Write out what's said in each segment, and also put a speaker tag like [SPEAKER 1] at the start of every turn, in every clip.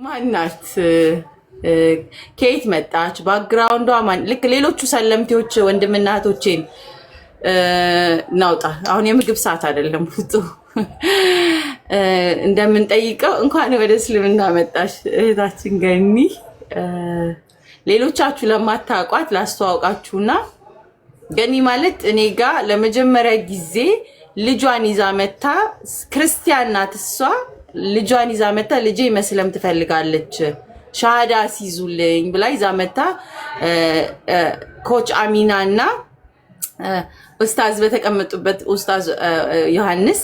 [SPEAKER 1] ማናት? ከየት መጣች? Background ዷ ማን? ልክ ሌሎቹ ሰለምቴዎች ወንድምና እህቶቼን እናውጣ። አሁን የምግብ ሰዓት አይደለም። ውጡ እንደምንጠይቀው እንኳን ወደ እስልምና መጣሽ እህታችን ገኒ። ሌሎቻችሁ ለማታውቋት ላስተዋውቃችሁና ገኒ ማለት እኔ ጋ ለመጀመሪያ ጊዜ ልጇን ይዛ መታ፣ ክርስቲያን ናት እሷ። ልጇን ይዛ መታ ልጄ መስለም ትፈልጋለች ሻሃዳ ሲይዙልኝ ብላ ይዛ መታ coach አሚና እና ኡስታዝ በተቀመጡበት ኡስታዝ ዮሐንስ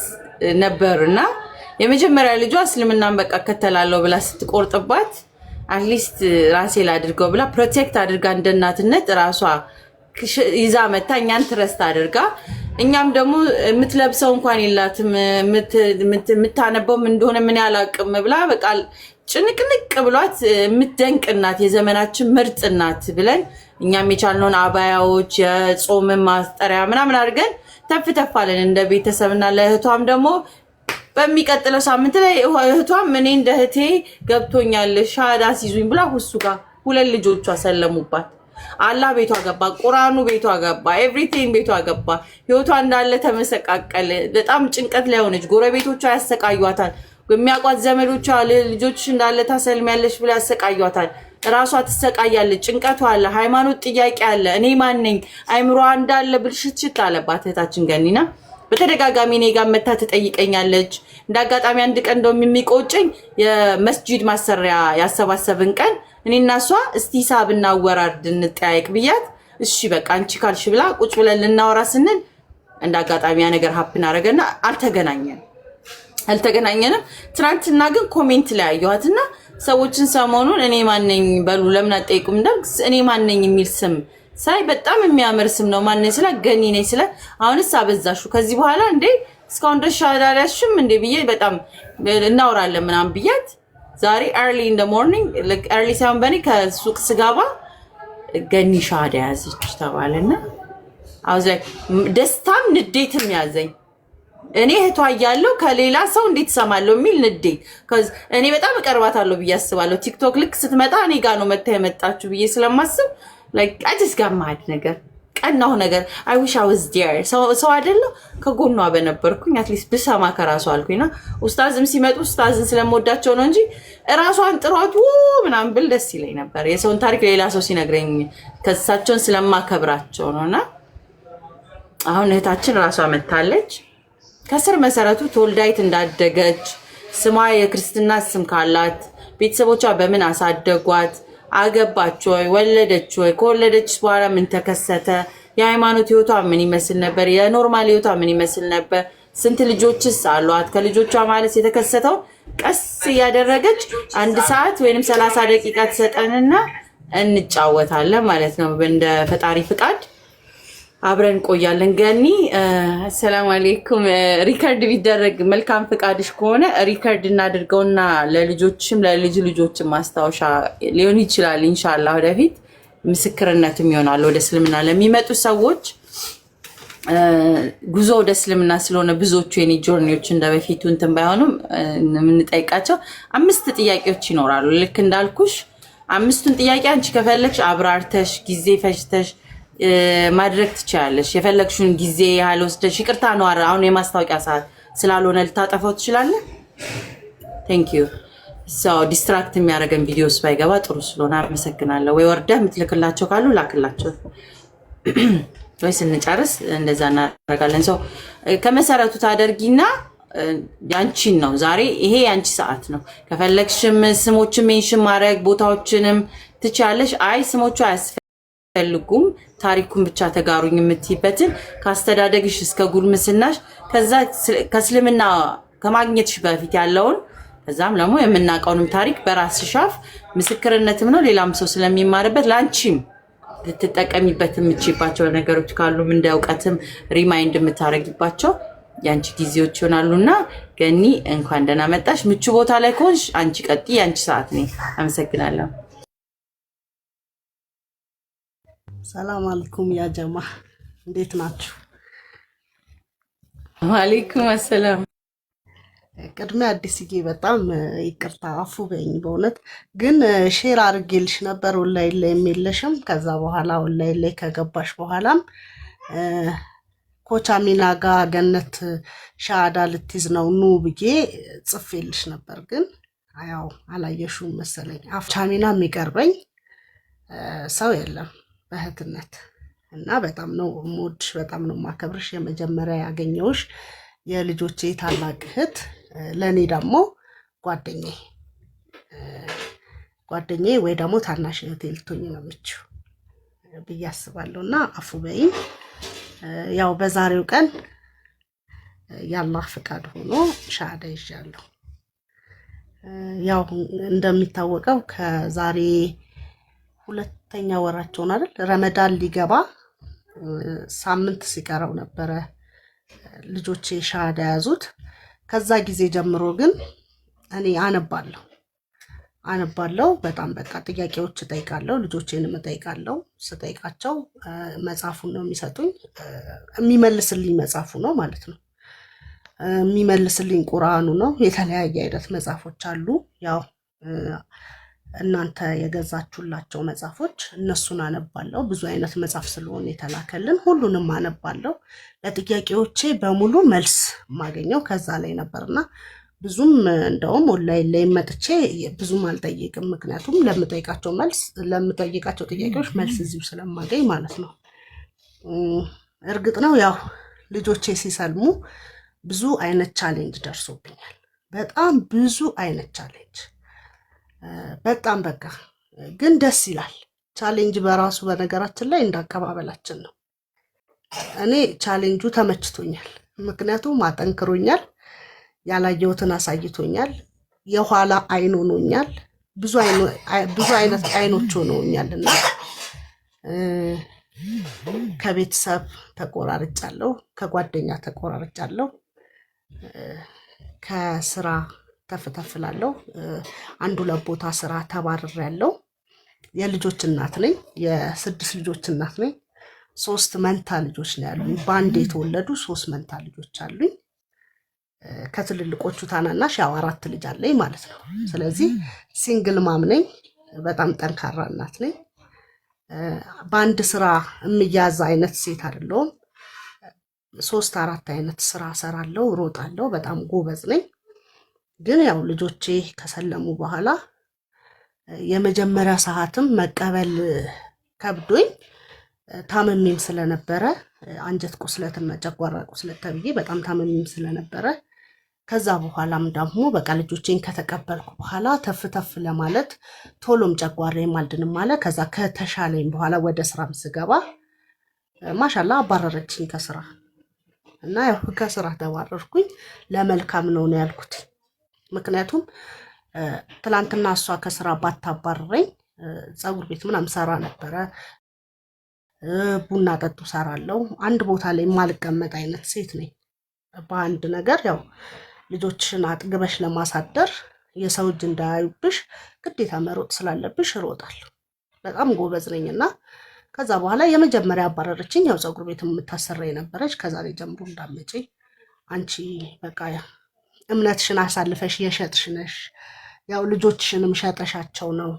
[SPEAKER 1] ነበሩና የመጀመሪያ ልጇ እስልምናን በቃ እከተላለሁ ብላ ስትቆርጥባት at least ራሴ ላድርገው ብላ protect አድርጋ እንደ እናትነት ራሷ ይዛ መታ እኛን trust አድርጋ እኛም ደግሞ የምትለብሰው እንኳን የላትም የምታነበው ምን እንደሆነ ምን ያላቅም ብላ በቃ ጭንቅንቅ ብሏት የምትደንቅ እናት፣ የዘመናችን ምርጥ እናት ብለን እኛም የቻልነውን አባያዎች የጾምን ማስጠሪያ ምናምን አድርገን ተፍ ተፍ አለን እንደ ቤተሰብና ለእህቷም ደግሞ በሚቀጥለው ሳምንት ላይ እህቷም እኔ እንደ እህቴ ገብቶኛል ሻሃዳ ሲይዙኝ ብላ ሁሱ ጋር ሁለት ልጆቿ ሰለሙባት። አላህ ቤቷ ገባ፣ ቁርአኑ ቤቷ ገባ፣ everything ቤቷ ገባ። ህይወቷ እንዳለ ተመሰቃቀለ። በጣም ጭንቀት ላይ ሆነች። ጎረቤቶቿ ያሰቃዩታል። የሚያውቋት ዘመዶቿ ልጆች እንዳለ ታሰልሚያለሽ ብላ ያሰቃዩታል። ራሷ ትሰቃያለች። ጭንቀቷ አለ፣ ሃይማኖት ጥያቄ አለ። እኔ ማን ነኝ? አይምሯ እንዳለ ብልሽትሽት አለባት እህታችን ገኒና በተደጋጋሚ እኔ ጋር መታ ትጠይቀኛለች። እንደ አጋጣሚ አንድ ቀን እንደውም የሚቆጨኝ የመስጂድ ማሰሪያ ያሰባሰብን ቀን እኔና እሷ እስቲ ሂሳብ እናወራርድ እንጠያየቅ ብያት፣ እሺ በቃ አንቺ ካልሽ ብላ ቁጭ ብለን ልናወራ ስንል እንደ አጋጣሚ ያ ነገር happen አደረገና አልተገናኘንም። ትናንትና ግን comment ላይ አየኋትና ሰዎችን ሰሞኑን እኔ ማነኝ በሉ ለምን አትጠይቁም እንዳልክ እኔ ማነኝ የሚል ስም ሳይ በጣም የሚያምር ስም ነው። ማነኝ ስለ ገኒ ነኝ ስለ አሁንስ አበዛሹ ከዚህ በኋላ እንዴ እስካሁን ድረስ ሻሃዳ አልያዝሽም እንዴ ብዬ በጣም እናወራለን ምናምን ብያት ዛሬ early in the morning፣ early ሳይሆን በእኔ ከሱቅ ስገባ ገኒ ሻሃዳ ያዘች ተባለና I was like ደስታም ንዴትም ያዘኝ። እኔ እህቷ እያለሁ ከሌላ ሰው እንዴት እሰማለሁ የሚል ንዴት። 'Cause እኔ በጣም እቀርባታለሁ ብዬ አስባለሁ። ቲክቶክ ልክ ስትመጣ እኔ ጋ ነው መታ የመጣችሁ ብዬ ስለማስብ I just got mad ነገር ቀናሁ ነገር። I wish I was there፣ ሰው አይደለሁ ከጎኗ በነበርኩኝ at least ብሰማ ከራሷ አልኩኝና ኡስታዝም ሲመጡ ኡስታዝን ስለምወዳቸው ነው እንጂ እራሷን ጥሯት ምናምን ብል ደስ ይለኝ ነበር። የሰውን ታሪክ ሌላ ሰው ሲነግረኝ ከሳቸውን ስለማከብራቸው ነው። እና አሁን እህታችን ራሷ መታለች። ከስር መሰረቱ ተወልዳ የት እንዳደገች፣ ስሟ የክርስትና ስም ካላት፣ ቤተሰቦቿ በምን አሳደጓት፣ አገባች ወይ፣ ወለደች ወይ፣ ከወለደች በኋላ ምን ተከሰተ፣ የሃይማኖት ህይወቷ ምን ይመስል ነበር፣ የ normal ህይወቷ ምን ይመስል ነበር፣ ስንት ልጆችስ አሏት፣ ከልጆቿ ማለት የተከሰተው ቀስ እያደረገች አንድ ሰዓት ወይንም 30 ደቂቃ ትሰጠንና እንጫወታለን ማለት ነው። እንደ ፈጣሪ ፍቃድ አብረን እንቆያለን። ገኒ አሰላሙ አሌይኩም። Record ቢደረግ መልካም ፍቃድሽ ከሆነ record እናድርገውና ለልጆችም ለልጅ ልጆችም ማስታወሻ ሊሆን ይችላል። ኢንሻላ ወደፊት ምስክርነትም ይሆናል። ወደ እስልምና ለሚመጡ ሰዎች ጉዞ ወደ እስልምና ስለሆነ ብዙዎቹ የኔ journey ዎች እንደ በፊቱ እንትን ባይሆኑም የምንጠይቃቸው አምስት ጥያቄዎች ይኖራሉ። ልክ እንዳልኩሽ አምስቱን ጥያቄ አንቺ ከፈለግሽ አብራርተሽ ጊዜ ፈጅተሽ ማድረግ ትችላለሽ። የፈለግሽውን ጊዜ ያህል ወስደሽ። ይቅርታ ነው አሁን የማስታወቂያ ሰዓት ስላልሆነ ልታጠፋው ትችላለህ። Thank you። So distract የሚያደርገን ቪዲዮስ ባይገባ ጥሩ ስለሆነ አመሰግናለሁ። ወይ ወርደህ የምትልክላቸው ካሉ ላክላቸው፣ ወይ ስንጨርስ እንደዛ እናደርጋለን። So ከመሰረቱ ታደርጊና ያንቺን ነው ዛሬ፣ ይሄ ያንቺ ሰዓት ነው። ከፈለግሽም ስሞችን mention ማድረግ ቦታዎችንም ትችያለሽ። አይ ስሞቹ አያስፈልጉም ታሪኩን ብቻ ተጋሩኝ የምትይበትን ከአስተዳደግሽ እስከ ጉርምስናሽ፣ ከዛ ከእስልምና ከማግኘትሽ በፊት ያለውን፣ ከዛም ደግሞ የምናውቀውንም ታሪክ በራስሽ አፍ ምስክርነትም ነው፣ ሌላም ሰው ስለሚማርበት ለአንቺም ልትጠቀሚበት የምትችይባቸው ነገሮች ካሉም እንደ እውቀትም remind የምታደርጊባቸው የአንቺ ጊዜዎች ይሆናሉ። እና ገኒ እንኳን ደህና መጣሽ። ምቹ ቦታ ላይ ከሆንሽ አንቺ ቀጥይ፣ የአንቺ ሰዓት ነው። አመሰግናለሁ።
[SPEAKER 2] ሰላም አለይኩም ያ ጀማ፣ እንዴት ናችሁ?
[SPEAKER 1] ዋሌይኩም አሰላም።
[SPEAKER 2] ቅድሚያ አዲስዬ በጣም ይቅርታ አፉ በይኝ። በእውነት ግን share አድርጌልሽ ነበር፣ ኦንላይን ላይ የለሽም። ከዛ በኋላ ኦንላይን ላይ ከገባሽ በኋላም ኮቻሚና ጋ ገነት ሻሃዳ ልትይዝ ነው ኑ ብዬ ጽፌልሽ ነበር፣ ግን ያው አላየሽውም መሰለኝ። ቻሚና የሚቀርበኝ ሰው የለም በእህትነት እና በጣም ነው የምወድሽ፣ በጣም ነው የማከብርሽ። የመጀመሪያ ያገኘውሽ የልጆቼ ታላቅ እህት፣ ለእኔ ደግሞ ጓደኛዬ ጓደኛዬ ወይ ደግሞ ታናሽ እህቴ ልትሆኝ ነው የምችው ብዬ አስባለሁ። እና አፉ በይኝ። ያው በዛሬው ቀን የአላህ ፍቃድ ሆኖ ሻሃዳ ይዣለሁ። ያው እንደሚታወቀው ከዛሬ ሁለተኛ ወራቸውን አይደል ረመዳን ሊገባ ሳምንት ሲቀረው ነበረ ልጆቼ ሻሃዳ ያዙት። ከዛ ጊዜ ጀምሮ ግን እኔ አነባለሁ አነባለሁ በጣም በቃ ጥያቄዎች እጠይቃለሁ፣ ልጆቼንም እጠይቃለሁ። ስጠይቃቸው መጽሐፉን ነው የሚሰጡኝ። የሚመልስልኝ መጽሐፉ ነው ማለት ነው። የሚመልስልኝ ቁርአኑ ነው። የተለያየ አይነት መጽሐፎች አሉ። ያው እናንተ የገዛችሁላቸው መጽሐፎች እነሱን አነባለሁ። ብዙ አይነት መጽሐፍ ስለሆነ የተላከልን ሁሉንም አነባለሁ። ለጥያቄዎቼ በሙሉ መልስ የማገኘው ከዛ ላይ ነበርና ብዙም እንደውም ኦንላይን ላይ መጥቼ ብዙም አልጠይቅም። ምክንያቱም ለምጠይቃቸው መልስ ለምጠይቃቸው ጥያቄዎች መልስ እዚሁ ስለማገኝ ማለት ነው። እርግጥ ነው ያው ልጆቼ ሲሰልሙ ብዙ አይነት challenge ደርሶብኛል። በጣም ብዙ አይነት challenge፣ በጣም በቃ ግን ደስ ይላል። challenge በራሱ በነገራችን ላይ እንዳቀባበላችን ነው። እኔ ቻሌንጁ ተመችቶኛል፣ ምክንያቱም አጠንክሮኛል፣ ያላየሁትን አሳይቶኛል፣ የኋላ አይን ሆኖኛል፣ ብዙ አይነት አይኖች ሆነውኛል እና ከቤተሰብ ተቆራርጫለሁ፣ ከጓደኛ ተቆራርጫለሁ፣ ከስራ ተፍተፍላለሁ። አንድ ሁለት ቦታ ስራ ተባርሬያለሁ። የልጆች እናት ነኝ። የስድስት ልጆች እናት ነኝ። ሶስት መንታ ልጆች ነው ያሉኝ። በአንድ የተወለዱ ሶስት መንታ ልጆች አሉኝ። ከትልልቆቹ ታናናሽ ያው አራት ልጅ አለኝ ማለት ነው። ስለዚህ single mom ነኝ። በጣም ጠንካራ እናት ነኝ። በአንድ ስራ የምያዝ አይነት ሴት አይደለሁም። ሶስት አራት አይነት ስራ ሰራለሁ፣ እሮጣለሁ። በጣም ጎበዝ ነኝ። ግን ያው ልጆቼ ከሰለሙ በኋላ የመጀመሪያ ሰዓትም መቀበል ከብዶኝ ታመሜም ስለነበረ አንጀት ቁስለትና ጨጓራ ቁስለት ተብዬ በጣም ታመሜም ስለነበረ ከዛ በኋላም ደግሞ በቃ ልጆቼን ከተቀበልኩ በኋላ ተፍ ተፍ ለማለት ቶሎም ጨጓራዬም አልድንም አለ። ከዛ ከተሻለኝ በኋላ ወደ ስራም ስገባ ማሻላ አባረረችኝ ከስራ እና ያው ከስራ ተባረርኩኝ። ለመልካም ነው ነው ያልኩት። ምክንያቱም ትላንትና እሷ ከስራ ባታባረረኝ ፀጉር ቤት ምናምን ሰራ ነበረ፣ ቡና ጠጡ ሰራለው። አንድ ቦታ ላይ የማልቀመጥ አይነት ሴት ነኝ። በአንድ ነገር ያው ልጆችሽን አጥግበሽ ለማሳደር የሰው እጅ እንዳያዩብሽ ግዴታ መሮጥ ስላለብሽ እሮጣለሁ። በጣም ጎበዝ ነኝ እና ከዛ በኋላ የመጀመሪያ አባረረችኝ። ያው ፀጉር ቤት የምታሰራ የነበረች ከዛሬ ጀምሮ እንዳመጪ አንቺ በቃ እምነትሽን አሳልፈሽ የሸጥሽ ነሽ፣ ያው ልጆችሽንም ሸጠሻቸው ነው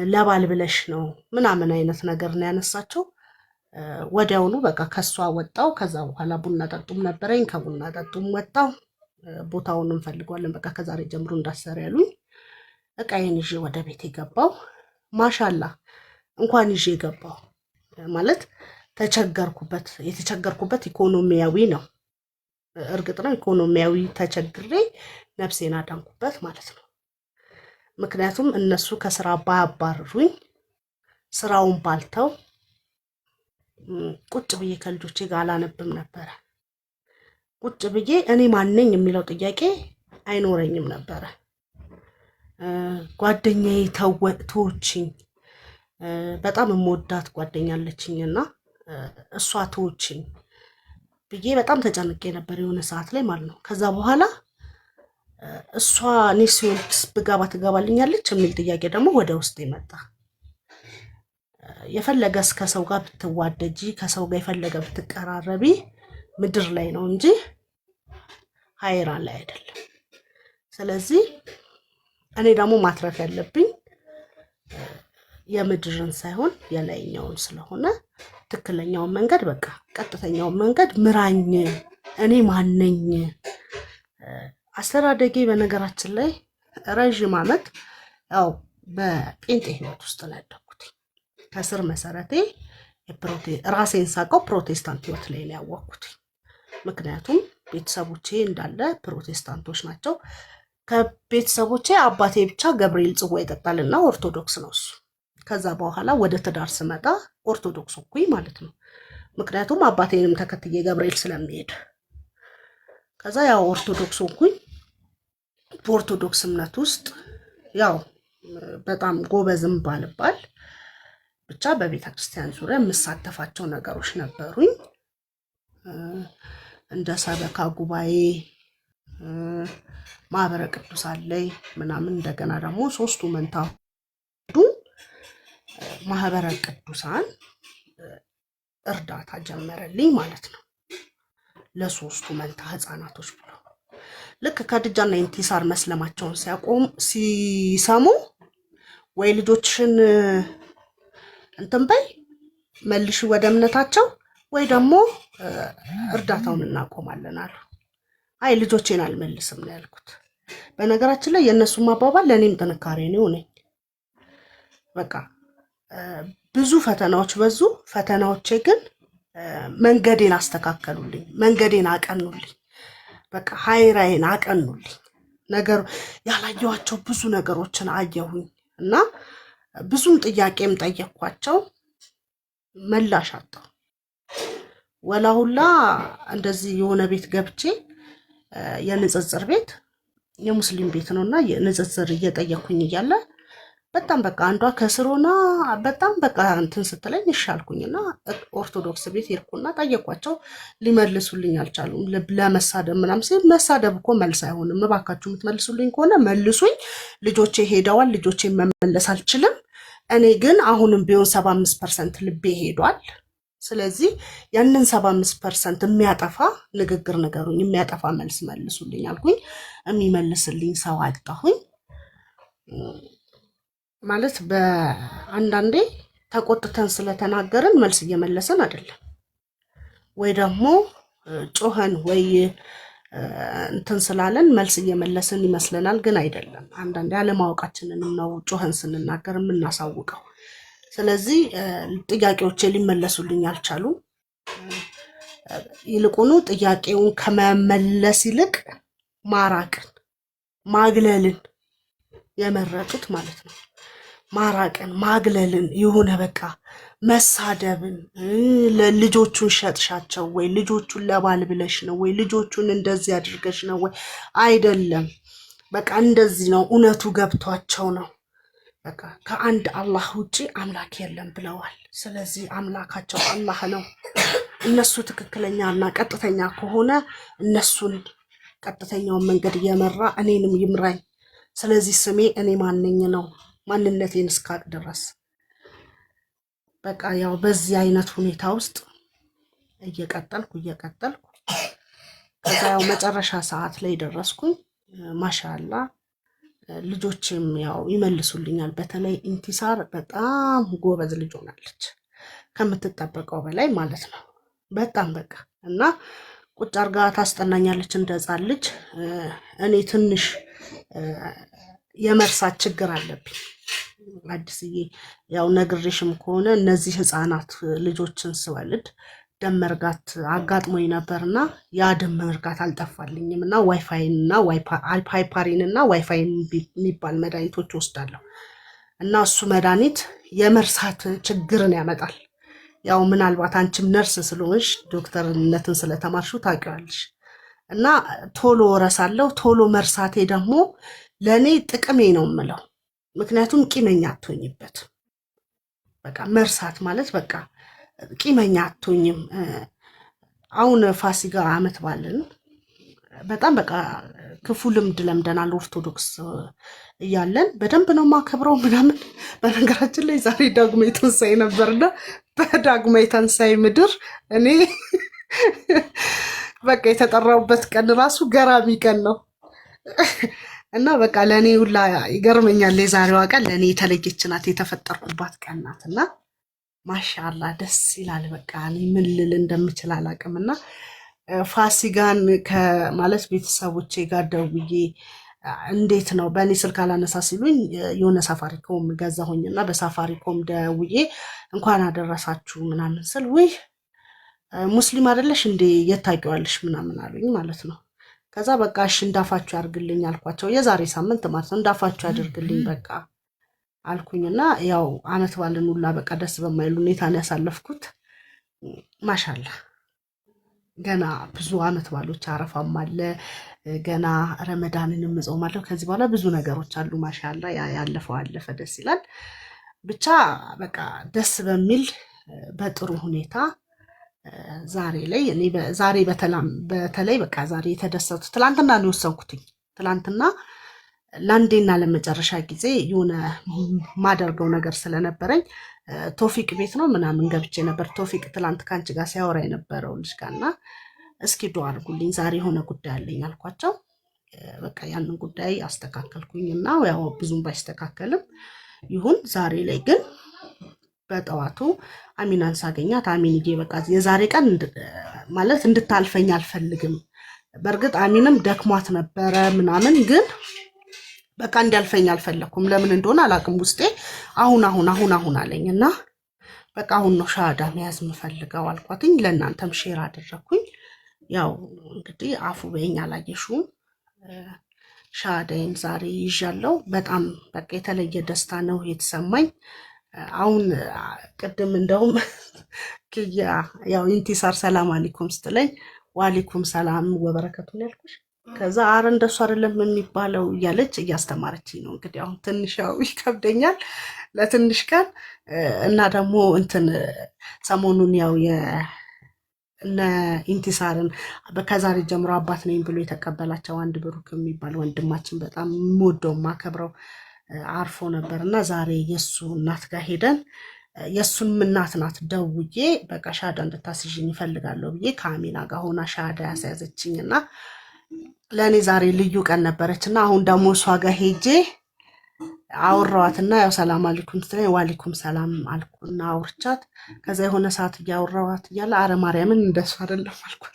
[SPEAKER 2] ለባል ብለሽ ነው ምናምን አይነት ነገር ነው ያነሳቸው። ወዲያውኑ በቃ ከሷ ወጣው። ከዛ በኋላ ቡና ጠጡም ነበረኝ። ከቡና ጠጡም ወጣው። ቦታውን እንፈልገዋለን በቃ ከዛሬ ጀምሮ እንዳሰር ያሉኝ። እቃዬን ይዤ ወደ ቤት የገባው ማሻላ እንኳን ይዤ የገባው ማለት ተቸገርኩበት። የተቸገርኩበት ኢኮኖሚያዊ ነው። እርግጥ ነው ኢኮኖሚያዊ ተቸግሬ ነፍሴን አዳንኩበት ማለት ነው። ምክንያቱም እነሱ ከስራ ባያባርሩኝ ስራውን ባልተው ቁጭ ብዬ ከልጆቼ ጋር አላነብም ነበረ። ቁጭ ብዬ እኔ ማነኝ የሚለው ጥያቄ አይኖረኝም ነበረ። ጓደኛዬ ተወችኝ። በጣም የምወዳት ጓደኛ አለችኝና እሷ ተወችኝ ብዬ በጣም ተጨንቄ ነበር የሆነ ሰዓት ላይ ማለት ነው። ከዛ በኋላ እሷ እኔ ሲኦል ብገባ ትገባልኛለች የሚል ጥያቄ ደግሞ ወደ ውስጥ ይመጣ። የፈለገ እስከ ሰው ጋር ብትዋደጂ ከሰው ጋር የፈለገ ብትቀራረቢ ምድር ላይ ነው እንጂ ሀይራ ላይ አይደለም። ስለዚህ እኔ ደግሞ ማትረፍ ያለብኝ የምድርን ሳይሆን የላይኛውን ስለሆነ ትክክለኛውን መንገድ በቃ ቀጥተኛውን መንገድ ምራኝ። እኔ ማነኝ? አስተዳደጌ በነገራችን ላይ ረዥም ዓመት ያው በጴንጤ ህይወት ውስጥ ነው ያደግኩት። ከስር መሰረቴ ራሴን ሳውቀው ፕሮቴስታንት ህይወት ላይ ነው ያወቅኩት። ምክንያቱም ቤተሰቦቼ እንዳለ ፕሮቴስታንቶች ናቸው። ከቤተሰቦቼ አባቴ ብቻ ገብርኤል ጽዋ ይጠጣልና ኦርቶዶክስ ነው እሱ። ከዛ በኋላ ወደ ትዳር ስመጣ ኦርቶዶክስ ሆንኩኝ ማለት ነው። ምክንያቱም አባቴንም ተከትዬ ገብርኤል ስለሚሄድ ከዛ ያው ኦርቶዶክስ ሆንኩኝ። በኦርቶዶክስ እምነት ውስጥ ያው በጣም ጎበዝም ባልባል ብቻ በቤተ ክርስቲያን ዙሪያ የምሳተፋቸው ነገሮች ነበሩኝ። እንደ ሰበካ ጉባኤ፣ ማህበረ ቅዱሳን ላይ ምናምን፣ እንደገና ደግሞ ሶስቱ መንታ ማህበረ ቅዱሳን እርዳታ ጀመረልኝ ማለት ነው። ለሶስቱ መንታ ህፃናቶች ብሎ ልክ ከድጃና ኢንቲሳር መስለማቸውን ሲያቆም ሲሰሙ ወይ ልጆችሽን እንትን በይ መልሽ ወደ እምነታቸው ወይ ደግሞ እርዳታውን እናቆማለን አሉ። አይ ልጆቼን አልመልስም ነው ያልኩት። በነገራችን ላይ የእነሱም አባባል ለእኔም ጥንካሬ ነው ነኝ። በቃ ብዙ ፈተናዎች በዙ። ፈተናዎቼ ግን መንገዴን አስተካከሉልኝ፣ መንገዴን አቀኑልኝ፣ በቃ ሀይራዬን አቀኑልኝ። ነገሩ ያላየኋቸው ብዙ ነገሮችን አየሁኝ እና ብዙም ጥያቄም ጠየኳቸው፣ ምላሽ አጣሁ። ወላሁላ እንደዚህ የሆነ ቤት ገብቼ የንጽጽር ቤት የሙስሊም ቤት ነው እና ንጽጽር እየጠየኩኝ እያለ በጣም በቃ አንዷ ከስር ሆና በጣም በቃ እንትን ስትለኝ እሺ አልኩኝና ኦርቶዶክስ ቤት ሄድኩና ጠየኳቸው። ሊመልሱልኝ አልቻሉም። ለመሳደብ ምናምን ሲል መሳደብ እኮ መልስ አይሆንም፣ እባካችሁ የምትመልሱልኝ ከሆነ መልሱኝ። ልጆቼ ሄደዋል፣ ልጆቼ መመለስ አልችልም። እኔ ግን አሁንም ቢሆን 75% ልቤ ሄዷል። ስለዚህ ያንን 75% የሚያጠፋ ንግግር ንገሩኝ፣ የሚያጠፋ መልስ መልሱልኝ አልኩኝ። የሚመልስልኝ ሰው አጣሁኝ። ማለት በአንዳንዴ ተቆጥተን ስለተናገርን መልስ እየመለስን አይደለም፣ ወይ ደግሞ ጮኸን ወይ እንትን ስላለን መልስ እየመለስን ይመስለናል፣ ግን አይደለም። አንዳንዴ አለማወቃችንንም ነው ጮኸን ስንናገር የምናሳውቀው። ስለዚህ ጥያቄዎቼ ሊመለሱልኝ አልቻሉም። ይልቁኑ ጥያቄውን ከመመለስ ይልቅ ማራቅን ማግለልን የመረጡት ማለት ነው። ማራቅን ማግለልን የሆነ በቃ መሳደብን፣ ልጆቹን ሸጥሻቸው ወይ ልጆቹን ለባል ብለሽ ነው ወይ ልጆቹን እንደዚህ አድርገሽ ነው ወይ አይደለም፣ በቃ እንደዚህ ነው እውነቱ ገብቷቸው ነው። በቃ ከአንድ አላህ ውጪ አምላክ የለም ብለዋል። ስለዚህ አምላካቸው አላህ ነው። እነሱ ትክክለኛ እና ቀጥተኛ ከሆነ እነሱን ቀጥተኛውን መንገድ እየመራ እኔንም ይምራኝ። ስለዚህ ስሜ እኔ ማንኝ ነው ማንነቴን እስካቅ ድረስ በቃ ያው በዚህ አይነት ሁኔታ ውስጥ እየቀጠልኩ እየቀጠልኩ ከዛ ያው መጨረሻ ሰዓት ላይ ደረስኩኝ። ማሻላ ልጆችም ያው ይመልሱልኛል። በተለይ ኢንቲሳር በጣም ጎበዝ ልጅ ሆናለች ከምትጠበቀው በላይ ማለት ነው። በጣም በቃ እና ቁጭ አርጋ ታስጠናኛለች እንደ ሕፃን ልጅ። እኔ ትንሽ የመርሳት ችግር አለብኝ። አዲስዬ ያው ነግሬሽም ከሆነ እነዚህ ህፃናት ልጆችን ስወልድ ደም መርጋት አጋጥሞኝ ነበርና ያ ደም መርጋት አልጠፋልኝም እና ዋይፋይን እና heparin እና ዋይፋይን የሚባል መድኃኒቶች ወስዳለሁ እና እሱ መድኃኒት የመርሳት ችግርን ያመጣል። ያው ምናልባት አንቺም ነርስ ስለሆንሽ ዶክተርነትን ስለተማርሽው ታውቂዋለሽ። እና ቶሎ እረሳለሁ። ቶሎ መርሳቴ ደግሞ ለእኔ ጥቅሜ ነው የምለው፣ ምክንያቱም ቂመኛ አትሆኝበት። በቃ መርሳት ማለት በቃ ቂመኛ አትሆኝም። አሁን ፋሲካ ዓመት ባልን በጣም በቃ ክፉ ልምድ ለምደናል። ኦርቶዶክስ እያለን በደንብ ነው ማከብረው ምናምን። በነገራችን ላይ ዛሬ ዳግማዊ ትንሣኤ ነበርና በዳግማዊ ትንሣኤ ምድር እኔ በቃ የተጠራውበት ቀን ራሱ ገራሚ ቀን ነው። እና በቃ ለእኔ ሁላ ይገርመኛል። የዛሬዋ ቀን ለእኔ የተለየች ናት፣ የተፈጠርኩባት ቀን ናት። እና ማሻላ ደስ ይላል። በቃ እኔ ምን ልል እንደምችል አላውቅም። እና ፋሲካን ከማለት ቤተሰቦቼ ጋር ደውዬ እንዴት ነው በእኔ ስልክ አላነሳ ሲሉኝ የሆነ ሳፋሪኮም ገዛሁኝ እና በሳፋሪኮም ደውዬ እንኳን አደረሳችሁ ምናምን ስል ውይ ሙስሊም አይደለሽ እንዴ የት ታውቂዋለሽ ምናምን አሉኝ ማለት ነው። ከዛ በቃ እሺ እንዳፋችሁ ያድርግልኝ አልኳቸው። የዛሬ ሳምንት ማለት ነው። እንዳፋችሁ ያድርግልኝ በቃ አልኩኝና ያው አመት ባልን ሁላ በቃ ደስ በማይል ሁኔታ ነው ያሳለፍኩት። ማሻላ ገና ብዙ አመት ባሎች አረፋም አለ፣ ገና ረመዳንንም እጾማለሁ። ከዚህ በኋላ ብዙ ነገሮች አሉ። ማሻላ ያ ያለፈው አለፈ፣ ደስ ይላል። ብቻ በቃ ደስ በሚል በጥሩ ሁኔታ ዛሬ ላይ እኔ ዛሬ በተለይ በቃ ዛሬ የተደሰቱ ትላንትና ነው የወሰንኩትኝ። ትላንትና ለአንዴና ለመጨረሻ ጊዜ የሆነ ማደርገው ነገር ስለነበረኝ ቶፊቅ ቤት ነው ምናምን ገብቼ ነበር። ቶፊቅ ትላንት ከአንቺ ጋር ሲያወራ የነበረው ልጅ ጋር እና እስኪ ዱአ አድርጉልኝ ዛሬ የሆነ ጉዳይ አለኝ አልኳቸው። በቃ ያንን ጉዳይ አስተካከልኩኝ እና ያው ብዙም ባይስተካከልም ይሁን ዛሬ ላይ ግን በጠዋቱ አሚናን ሳገኛት አሚንዬ በቃ የዛሬ ቀን ማለት እንድታልፈኝ አልፈልግም። በእርግጥ አሚንም ደክሟት ነበረ ምናምን ግን በቃ እንዲያልፈኝ አልፈለኩም። ለምን እንደሆነ አላውቅም። ውስጤ አሁን አሁን አሁን አሁን አለኝ እና በቃ አሁን ነው ሻሃዳ መያዝ የምፈልገው አልኳትኝ። ለእናንተም share አደረግኩኝ። ያው እንግዲህ አፉ በይኝ አላየሽውም። ሻሃዳዬን ዛሬ ይዣለሁ። በጣም በቃ የተለየ ደስታ ነው የተሰማኝ። አሁን ቅድም እንደውም ክያ ያው ኢንቲሳር ሰላም አለይኩም ስትለኝ ዋሊኩም ሰላም ወበረከቱ ነው ያልኩሽ። ከዛ አረ እንደሱ አይደለም የሚባለው እያለች እያስተማረችኝ ነው። እንግዲህ አሁን ትንሽ ያው ይከብደኛል ለትንሽ ቀን እና ደግሞ እንትን ሰሞኑን ያው እነ ኢንቲሳርን ከዛሬ ጀምሮ አባት ነኝ ብሎ የተቀበላቸው አንድ ብሩክ የሚባል ወንድማችን በጣም የምወደው የማከብረው አርፎ ነበር እና ዛሬ የእሱ እናት ጋር ሄደን የእሱንም እናት ናት ደውዬ በቃ ሻሃዳ እንድታስይዥኝ እፈልጋለሁ ብዬ ከአሚና ጋር ሆና ሻሃዳ ያስያዘችኝ እና ለእኔ ዛሬ ልዩ ቀን ነበረች እና አሁን ደግሞ እሷ ጋር ሄጄ አወራዋትና ያው ሰላም አለይኩም ስትለኝ ዋሊኩም ሰላም አልኩና አውርቻት። ከዛ የሆነ ሰዓት እያወራዋት እያለ አረ ማርያምን እንደሱ አይደለም አልኳት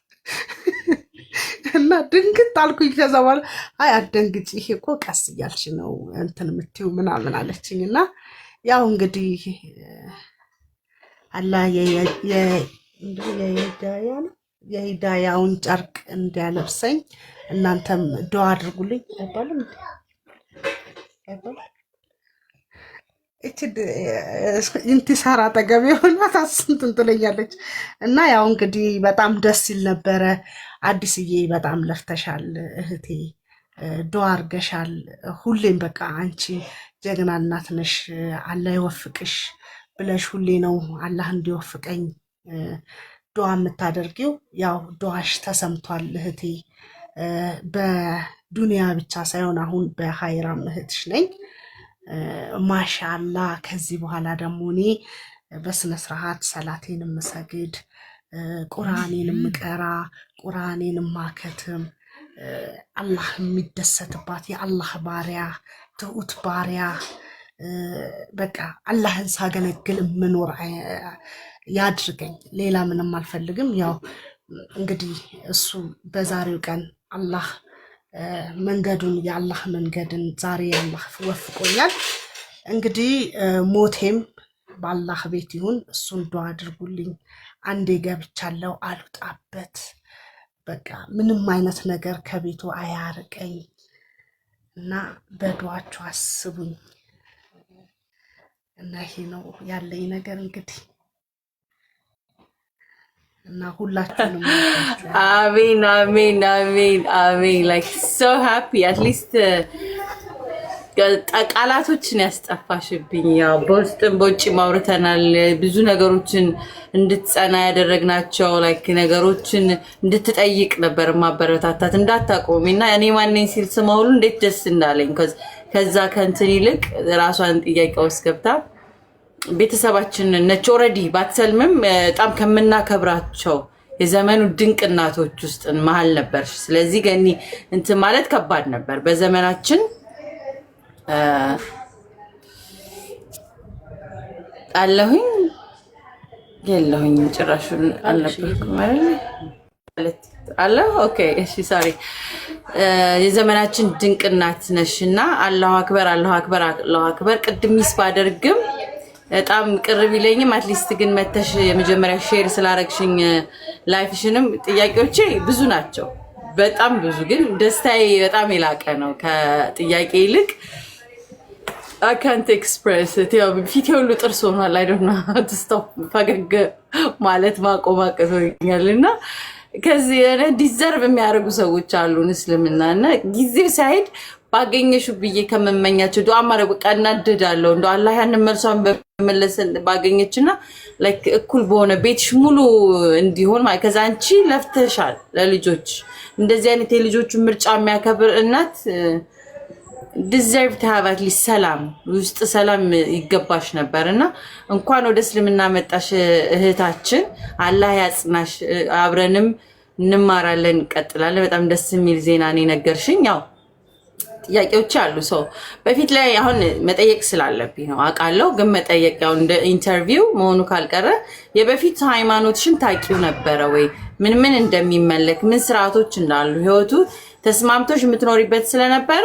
[SPEAKER 2] እና ድንግጥ አልኩኝ። ከዛ በኋላ አይ አትደንግጪ፣ ይሄ እኮ ቀስ እያልሽ ነው እንትን የምትይው ምናምን አለችኝ። እና ያው እንግዲህ አላህ የሂዳያውን ጨርቅ እንዲያለብሰኝ እናንተም ዱአ አድርጉልኝ። አይባልም አይባልም? እቺ ኢንቲሳር አጠገብ የሆነ እንትን ትለኛለች። እና ያው እንግዲህ በጣም ደስ ይል ነበረ። አዲስዬ በጣም ለፍተሻል እህቴ፣ ዱአ አድርገሻል። ሁሌም በቃ አንቺ ጀግና እናት ነሽ፣ አላህ ይወፍቅሽ ብለሽ ሁሌ ነው አላህ እንዲወፍቀኝ ዱአ የምታደርጊው። ያው ዱአሽ ተሰምቷል እህቴ። በዱንያ ብቻ ሳይሆን አሁን በሀይራም እህትሽ ነኝ። ማሻላ ከዚህ በኋላ ደግሞ እኔ በስነ ስርዓት ሰላቴን የምሰግድ፣ ቁርአኔን የምቀራ፣ ቁርአኔን የማከትም፣ አላህ የሚደሰትባት የአላህ ባሪያ፣ ትሁት ባሪያ፣ በቃ አላህን ሳገለግል የምኖር ያድርገኝ። ሌላ ምንም አልፈልግም። ያው እንግዲህ እሱ በዛሬው ቀን አላህ መንገዱን የአላህ መንገድን ዛሬ አላህ ወፍቆኛል። እንግዲህ ሞቴም በአላህ ቤት ይሁን። እሱን ዱአ አድርጉልኝ። አንዴ ገብቻለሁ አልወጣበት። በቃ ምንም አይነት ነገር ከቤቱ አያርቀኝ እና በዱአችሁ አስቡኝ እና ይሄ ነው ያለኝ ነገር እንግዲህ እና ሁላችሁንም
[SPEAKER 1] አሜን አሜን አሜን አሜን። Like so happy at least ቃላቶችን ያስጠፋሽብኝ። ያው በውስጥም በውጭ ማውርተናል። ብዙ ነገሮችን እንድትጸና ያደረግናቸው like ነገሮችን እንድትጠይቅ ነበር ማበረታታት እንዳታቆሚ እና እኔ ማነኝ ሲል ስማ ሁሉ እንዴት ደስ እንዳለኝ ከዛ ከእንትን ይልቅ ራሷን ጥያቄ ውስጥ ገብታ ቤተሰባችንን ነች። Already ባትሰልምም በጣም ከምናከብራቸው የዘመኑ ድንቅ እናቶች ውስጥ መሀል ነበርሽ። ስለዚህ ገኒ እንትን ማለት ከባድ ነበር በዘመናችን። አለሁኝ የለሁኝም ጭራሹን አልነበርኩም አይደል? አለ okay፣ እሺ፣ sorry። የዘመናችን ድንቅ እናት ነሽ እና አላሁ አክበር፣ አላሁ አክበር፣ አላሁ አክበር። ቅድም miss ባደርግም በጣም ቅር ቢለኝም at least ግን መተሽ የመጀመሪያ share ስላረግሽኝ life ሽንም፣ ጥያቄዎቼ ብዙ ናቸው፣ በጣም ብዙ፣ ግን ደስታዬ በጣም የላቀ ነው ከጥያቄ ይልቅ። አካንት ኤክስፕሬስ፣ ፊቴ ሁሉ ጥርስ ሆኗል። I don't know how to stop፣ ፈገግ ማለት ማቆም አቅቶኛል። እና ከዚህ የሆነ deserve የሚያደርጉ ሰዎች አሉን እስልምና፣ እና ጊዜው ሳይሄድ ባገኘሹ ብዬ ከመመኛቸው ዱዓ ማድረግ፣ በቃ እናደዳለሁ። እንደ አላህ ያንን መልሷን በመለሰ ባገኘችና like እኩል በሆነ ቤትሽ ሙሉ እንዲሆን ማለት፣ ከዛ አንቺ ለፍተሻል ለልጆች፣ እንደዚህ አይነት የልጆቹን ምርጫ የሚያከብር እናት deserve to have at least ሰላም፣ ውስጥ ሰላም ይገባሽ ነበር። እና እንኳን ወደ እስልምና መጣሽ እህታችን፣ አላህ ያጽናሽ። አብረንም እንማራለን፣ እንቀጥላለን። በጣም ደስ የሚል ዜና ነው የነገርሽኝ። ያው ጥያቄዎች አሉ። So በፊት ላይ አሁን መጠየቅ ስላለብኝ ነው አውቃለሁ፣ ግን መጠየቅ ያው እንደ interview መሆኑ ካልቀረ የበፊት ሃይማኖትሽን ታውቂው ነበረ ወይ? ምን ምን እንደሚመለክ፣ ምን ስርዓቶች እንዳሉ፣ ህይወቱ ተስማምቶሽ የምትኖሪበት ስለነበረ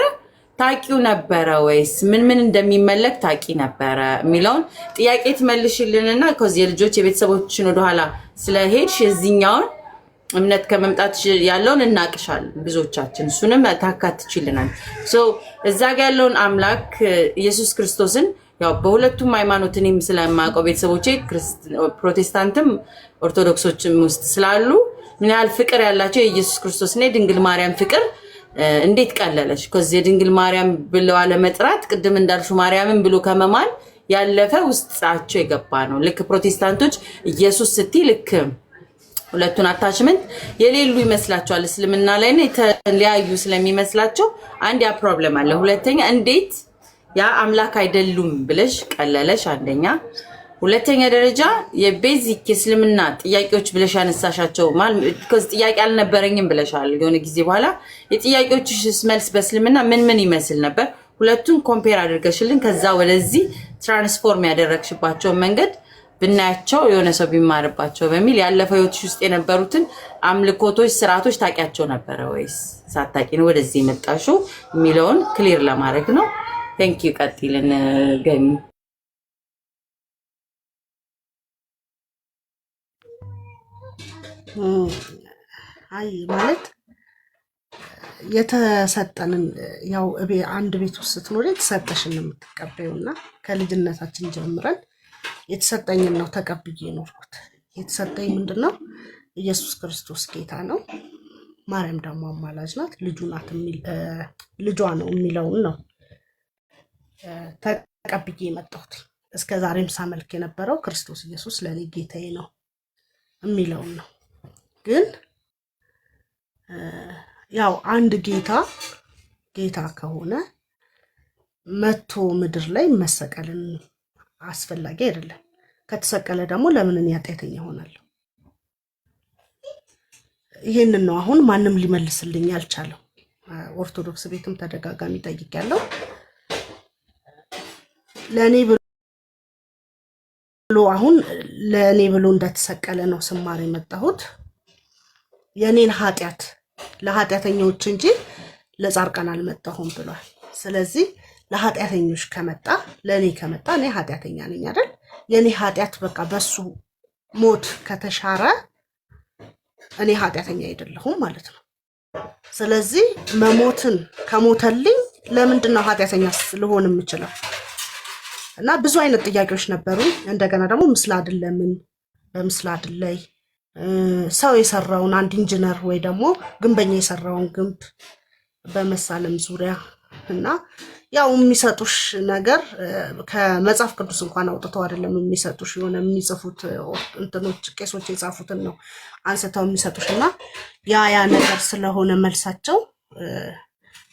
[SPEAKER 1] ታውቂው ነበረ ወይስ ምን ምን እንደሚመለክ ታውቂ ነበረ የሚለውን ጥያቄ ትመልሽልንና ከዚህ የልጆች የቤተሰቦችን ወደኋላ ስለሄድሽ የዚህኛውን እምነት ከመምጣት ያለውን እናቅሻለን ብዙዎቻችን፣ እሱንም ታካትችልናል። So እዛ ጋ ያለውን አምላክ ኢየሱስ ክርስቶስን ያው በሁለቱም ሃይማኖት እኔም ስለማውቀው ቤተሰቦቼ ፕሮቴስታንትም ኦርቶዶክሶችም ውስጥ ስላሉ ምን ያህል ፍቅር ያላቸው፣ የኢየሱስ ክርስቶስና የድንግል ማርያም ፍቅር እንዴት ቀለለች? ከዚህ የድንግል ማርያም ብለው አለመጥራት ቅድም እንዳልሹ ማርያምን ብሎ ከመማል ያለፈ ውስጣቸው የገባ ነው። ልክ ፕሮቴስታንቶች ኢየሱስ ስትይ ልክ ሁለቱን attachment የሌሉ ይመስላቸዋል። እስልምና ላይ ነው የተለያዩ ስለሚመስላቸው አንድ ያ problem አለ። ሁለተኛ እንዴት ያ አምላክ አይደሉም ብለሽ ቀለለሽ? አንደኛ። ሁለተኛ ደረጃ የ basic የእስልምና ጥያቄዎች ብለሽ ያነሳሻቸው፣ because ጥያቄ አልነበረኝም ብለሻል። የሆነ ጊዜ በኋላ የጥያቄዎችሽስ መልስ በእስልምና ምን ምን ይመስል ነበር? ሁለቱን compare አድርገሽልን ከዛ ወደዚህ transform ያደረግሽባቸውን መንገድ ብናያቸው የሆነ ሰው ቢማርባቸው በሚል፣ ያለፈው ህይወትሽ ውስጥ የነበሩትን አምልኮቶች፣ ስርዓቶች ታውቂያቸው ነበረ ወይስ ሳታውቂ ነው ወደዚህ የመጣሽው የሚለውን clear ለማድረግ ነው። Thank you። ቀጥይልን ገኒ።
[SPEAKER 2] አይ ማለት የተሰጠንን ያው አንድ ቤት ውስጥ ስትኖሪ የተሰጠሽን ነው የምትቀበይው፣ እና ከልጅነታችን ጀምረን የተሰጠኝን ነው ተቀብዬ የኖርኩት። የተሰጠኝ ምንድን ነው? ኢየሱስ ክርስቶስ ጌታ ነው፣ ማርያም ደግሞ አማላጅ ናት፣ ልጁ ናት፣ ልጇ ነው የሚለውን ነው ተቀብዬ የመጣሁት። እስከ ዛሬም ሳመልክ የነበረው ክርስቶስ ኢየሱስ ለእኔ ጌታዬ ነው የሚለውን ነው። ግን ያው አንድ ጌታ ጌታ ከሆነ መቶ ምድር ላይ መሰቀልን አስፈላጊ አይደለም። ከተሰቀለ ደግሞ ለምን እኔ ኃጢአተኛ እሆናለሁ? ይህንን ነው አሁን ማንም ሊመልስልኝ ያልቻለው። ኦርቶዶክስ ቤትም ተደጋጋሚ ጠይቄያለሁ። ለእኔ ብሎ አሁን ለእኔ ብሎ እንደተሰቀለ ነው ስማር የመጣሁት። የእኔን ኃጢአት ለኃጢአተኞች እንጂ ለጻድቃን አልመጣሁም ብሏል። ስለዚህ ለኃጢአተኞች ከመጣ፣ ለእኔ ከመጣ እኔ ኃጢአተኛ ነኝ አይደል? የእኔ ኃጢአት በቃ በሱ ሞት ከተሻረ እኔ ኃጢአተኛ አይደለሁም ማለት ነው። ስለዚህ መሞትን ከሞተልኝ ለምንድን ነው ኃጢአተኛ ልሆን የምችለው? እና ብዙ አይነት ጥያቄዎች ነበሩ። እንደገና ደግሞ ምስለ አድን ለምን በምስለ አድን ላይ ሰው የሰራውን፣ አንድ ኢንጂነር ወይ ደግሞ ግንበኛ የሰራውን ግንብ በመሳለም ዙሪያ፣ እና ያው የሚሰጡሽ ነገር ከመጽሐፍ ቅዱስ እንኳን አውጥተው አይደለም የሚሰጡሽ፣ የሆነ የሚጽፉት እንትኖች ቄሶች የጻፉትን ነው አንስተው የሚሰጡሽ። እና ያ ያ ነገር ስለሆነ መልሳቸው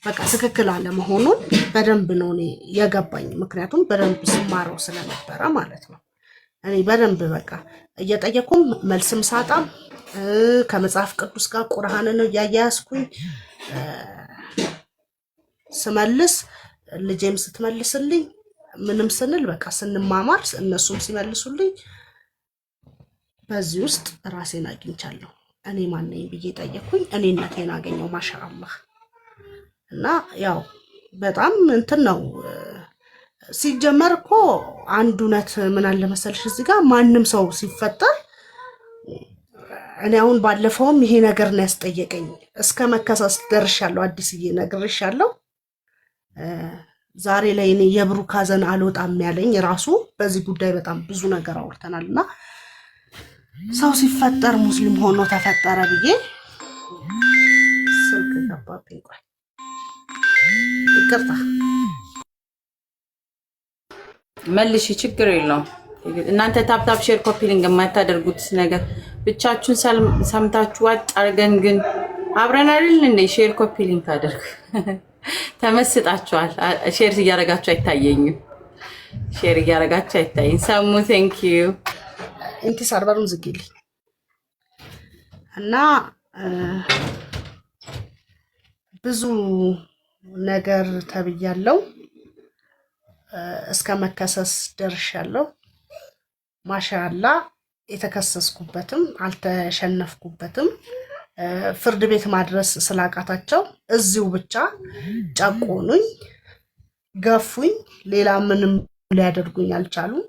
[SPEAKER 2] በቃ ትክክል አለመሆኑን በደንብ ነው እኔ የገባኝ። ምክንያቱም በደንብ ስማረው ስለነበረ ማለት ነው። እኔ በደንብ በቃ እየጠየኩም መልስም ሳጣም ከመጽሐፍ ቅዱስ ጋር ቁርአንን እያያያዝኩኝ ስመልስ ልጄም ስትመልስልኝ ምንም ስንል በቃ ስንማማር እነሱም ሲመልሱልኝ በዚህ ውስጥ ራሴን አግኝቻለሁ። እኔ ማነኝ ብዬ ጠየኩኝ። እኔነቴን አገኘው። ማሻአላህ። እና ያው በጣም እንትን ነው። ሲጀመር እኮ አንድ እውነት ምን አለ መሰልሽ እዚህ ጋር ማንም ሰው ሲፈጠር፣ እኔ አሁን ባለፈውም ይሄ ነገር ነው ያስጠየቀኝ። እስከ መከሰስ ደርሻለሁ። አዲስዬ ነግሬሻለሁ። ዛሬ ላይ እኔ የብሩክ ሐዘን አልወጣም ያለኝ ራሱ በዚህ ጉዳይ በጣም ብዙ ነገር አውርተናል። እና ሰው ሲፈጠር ሙስሊም ሆኖ ተፈጠረ ብዬ ስልክ ገባብኝ። ቆይ ይቅርታ።
[SPEAKER 1] መልሽ፣ ችግር የለውም። እናንተ tap tap share copy link የማታደርጉት ነገር ብቻችሁን ሰምታችሁ ዋጥ አድርገን ግን አብረን አይደል እንዴ? Share copy link አድርግ። ተመስጣችኋል። Share እያደረጋችሁ አይታየኝም። Share እያደረጋችሁ አይታየኝ። ሰሙ thank you።
[SPEAKER 2] ኢንቲሳር በሩን ዝጊልኝ። እና ብዙ ነገር ተብያለው። እስከ መከሰስ ደርሻለሁ። ማሻአላ የተከሰስኩበትም አልተሸነፍኩበትም። ፍርድ ቤት ማድረስ ስላቃታቸው እዚሁ ብቻ ጨቆኑኝ፣ ገፉኝ። ሌላ ምንም ሊያደርጉኝ አልቻሉም።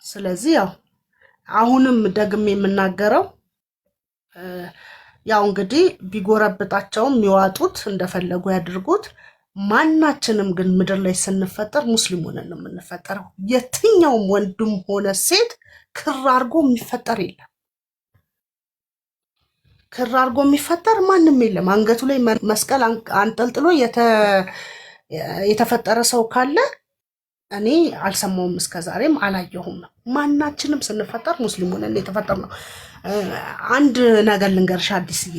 [SPEAKER 2] ስለዚህ ያው አሁንም ደግሜ የምናገረው ያው እንግዲህ ቢጎረብጣቸውም የሚዋጡት እንደፈለጉ ያድርጉት። ማናችንም ግን ምድር ላይ ስንፈጠር ሙስሊም ሆነን ነው የምንፈጠረው። የትኛውም ወንድም ሆነ ሴት ክር አድርጎ የሚፈጠር የለም። ክር አድርጎ የሚፈጠር ማንም የለም። አንገቱ ላይ መስቀል አንጠልጥሎ የተፈጠረ ሰው ካለ እኔ አልሰማውም፣ እስከ ዛሬም አላየሁም ነው። ማናችንም ስንፈጠር ሙስሊም ሆነን የተፈጠር ነው። አንድ ነገር ልንገርሽ አዲስዬ፣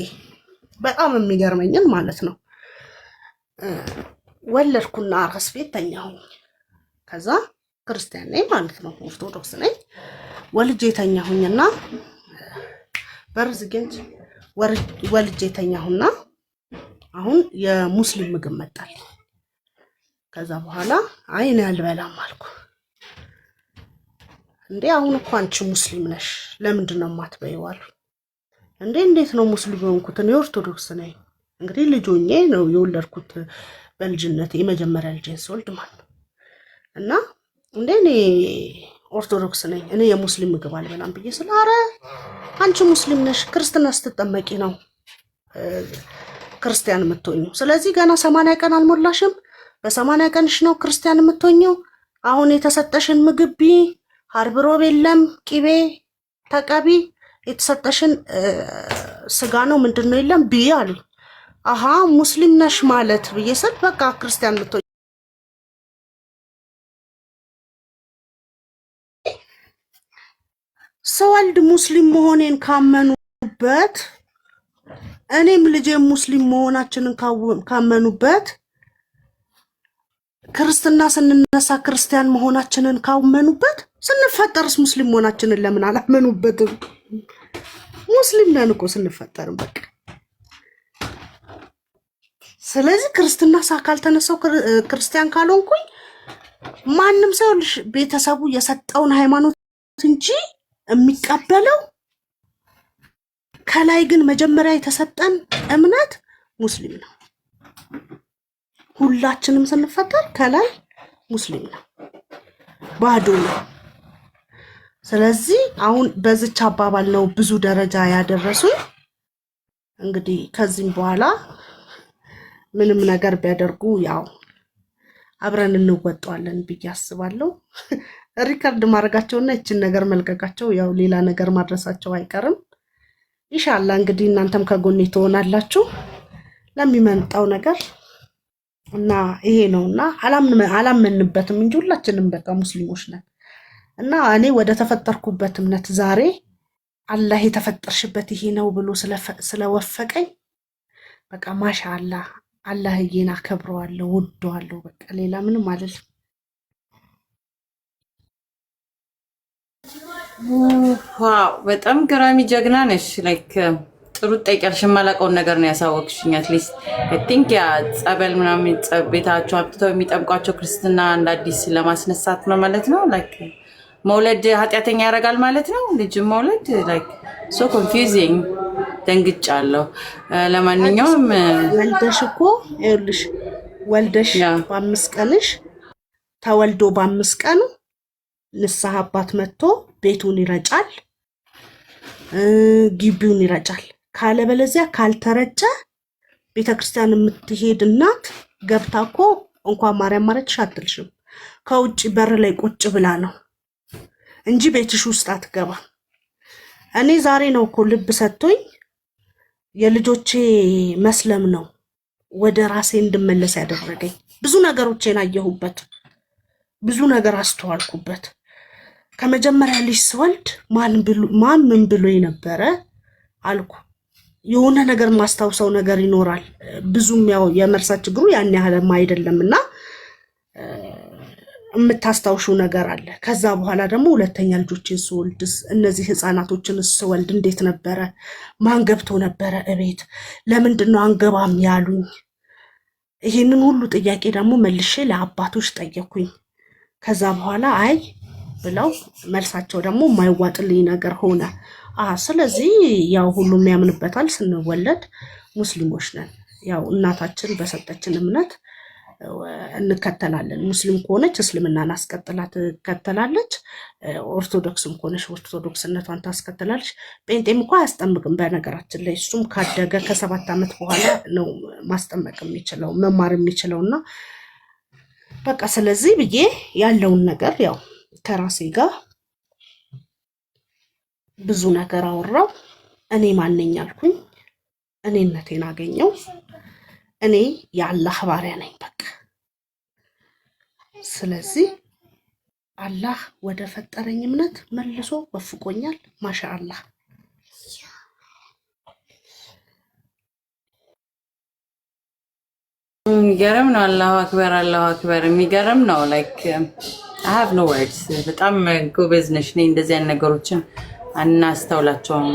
[SPEAKER 2] በጣም የሚገርመኝን ማለት ነው። ወለድኩና አራስ ቤት ተኛሁኝ። ከዛ ክርስቲያን ነኝ ማለት ነው፣ ኦርቶዶክስ ነኝ። ወልጄ ተኛሁኝና በር ዝጌንች ወልጄ ተኛሁና አሁን የሙስሊም ምግብ መጣል። ከዛ በኋላ አይ እኔ አልበላም አልኩ። እንዴ አሁን እኮ አንቺ ሙስሊም ነሽ ለምንድን ነው የማትበይው አሉ። እንዴ እንዴት ነው ሙስሊም የሆንኩት? እኔ ኦርቶዶክስ ነኝ። እንግዲህ ልጅ ሆኜ ነው የወለድኩት በልጅነት የመጀመሪያ ልጄን ስወልድ ማለት ነው። እና እንዴ እኔ ኦርቶዶክስ ነኝ፣ እኔ የሙስሊም ምግብ አልበላም ብዬ ስለ ኧረ አንቺ ሙስሊም ነሽ፣ ክርስትና ስትጠመቂ ነው ክርስቲያን የምትሆኚው። ስለዚህ ገና 80 ቀን አልሞላሽም፣ በ80 ቀንሽ ነው ክርስቲያን የምትሆኚው። አሁን የተሰጠሽን ምግብ ቢ ዓርብ ሮብ የለም ቂቤ ተቀቢ፣ የተሰጠሽን ስጋ ነው ምንድን ነው የለም ቢ አሉኝ። አሀ ሙስሊም ነሽ ማለት ብዬ ስል በቃ ክርስቲያን የምትሆኚ ስወልድ ሙስሊም መሆኔን ካመኑበት፣ እኔም ልጄም ሙስሊም መሆናችንን ካመኑበት፣ ክርስትና ስንነሳ ክርስቲያን መሆናችንን ካመኑበት፣ ስንፈጠርስ ሙስሊም መሆናችንን ለምን አላመኑበትም? ሙስሊም ነን እኮ ስንፈጠርም በቃ። ስለዚህ ክርስትና ካልተነሳው ክርስቲያን ካልሆንኩኝ ማንም ሰው ቤተሰቡ የሰጠውን ሃይማኖት እንጂ የሚቀበለው፣ ከላይ ግን መጀመሪያ የተሰጠን እምነት ሙስሊም ነው። ሁላችንም ስንፈጠር ከላይ ሙስሊም ነው፣ ባዶ ነው። ስለዚህ አሁን በዚች አባባል ነው ብዙ ደረጃ ያደረሱኝ። እንግዲህ ከዚህም በኋላ ምንም ነገር ቢያደርጉ ያው አብረን እንወጣዋለን ብዬ አስባለሁ። Record ማድረጋቸውና ይችን ነገር መልቀቃቸው ያው ሌላ ነገር ማድረሳቸው አይቀርም። ኢንሻአላህ እንግዲህ እናንተም ከጎኔ ትሆናላችሁ ለሚመጣው ነገር። እና ይሄ ነው። እና አላመንበትም እንጂ ሁላችንም በቃ ሙስሊሞች ነን። እና እኔ ወደ ተፈጠርኩበት እምነት ዛሬ አላህ የተፈጠርሽበት ይሄ ነው ብሎ ስለወፈቀኝ በቃ ማሻአላህ አላህዬን አከብረዋለሁ፣ ወደዋለሁ። በቃ ሌላ ምንም አልልም።
[SPEAKER 1] Wow፣ በጣም ገራሚ ጀግና ነሽ። Like ጥሩ ጠይቂያለሽ። የማላውቀውን ነገር ነው ያሳወቅሽኝ። At least I think ያ ጸበል ምናምን ቤታቸው አምጥተው የሚጠምቋቸው ክርስትና እንደ አዲስ ለማስነሳት ነው ማለት ነው። Like መውለድ ኃጢአተኛ ያደርጋል ማለት ነው። ልጅ መውለድ like so confusing፣ ደንግጫለሁ።
[SPEAKER 2] አዲስ
[SPEAKER 1] ለማንኛውም
[SPEAKER 2] ወልደሽ እኮ ይኸውልሽ፣ ወልደሽ በ5 ቀንሽ፣ ተወልዶ በ5 ቀኑ ንስሐ አባት መጥቶ ቤቱን ይረጫል፣ ግቢውን ይረጫል። ካለበለዚያ ካልተረጨ ቤተክርስቲያን የምትሄድ እናት ገብታ እኮ እንኳን ማርያም ማረችሽ አትልሽም። ከውጭ በር ላይ ቁጭ ብላ ነው እንጂ ቤትሽ ውስጥ አትገባም። እኔ ዛሬ ነው እኮ ልብ ሰጥቶኝ የልጆቼ መስለም ነው ወደ ራሴ እንድመለስ ያደረገኝ። ብዙ ነገሮቼን አየሁበት፣ ብዙ ነገር አስተዋልኩበት። ከመጀመሪያ ልጅ ስወልድ ማን ምን ብሎ ነበረ አልኩ። የሆነ ነገር ማስታውሰው ነገር ይኖራል። ብዙም ያው የመርሳት ችግሩ ያን ያህልም አይደለም እና የምታስታውሽው ነገር አለ። ከዛ በኋላ ደግሞ ሁለተኛ ልጆችን ስወልድስ፣ እነዚህ ህፃናቶችን ስወልድ እንዴት ነበረ? ማን ገብቶ ነበረ እቤት? ለምንድን ነው አንገባም ያሉኝ? ይህንን ሁሉ ጥያቄ ደግሞ መልሼ ለአባቶች ጠየኩኝ። ከዛ በኋላ አይ ብለው መልሳቸው ደግሞ የማይዋጥልኝ ነገር ሆነ። ስለዚህ ያው ሁሉም ያምንበታል። ስንወለድ ሙስሊሞች ነን። ያው እናታችን በሰጠችን እምነት እንከተላለን። ሙስሊም ከሆነች እስልምናን አስቀጥላ ትከተላለች። ኦርቶዶክስም ከሆነች ኦርቶዶክስነቷን ታስከትላለች። ጴንጤም እኮ አያስጠምቅም በነገራችን ላይ፣ እሱም ካደገ ከ7 ዓመት በኋላ ነው ማስጠመቅ የሚችለው፣ መማር የሚችለው። እና በቃ ስለዚህ ብዬ ያለውን ነገር ያው ከራሴ ጋር ብዙ ነገር አወራው። እኔ ማነኝ አልኩኝ። እኔነቴን አገኘው። እኔ የአላህ ባሪያ ነኝ በቃ። ስለዚህ አላህ ወደ ፈጠረኝ እምነት መልሶ ወፍቆኛል። ማሻ አላህ።
[SPEAKER 1] የሚገርም ነው። አላሁ አክበር፣ አላሁ አክበር። የሚገርም ነው። Like I have no words። በጣም ጎበዝ ነሽ። እኔ እንደዚህ አይነት ነገሮችን አናስተውላቸውም።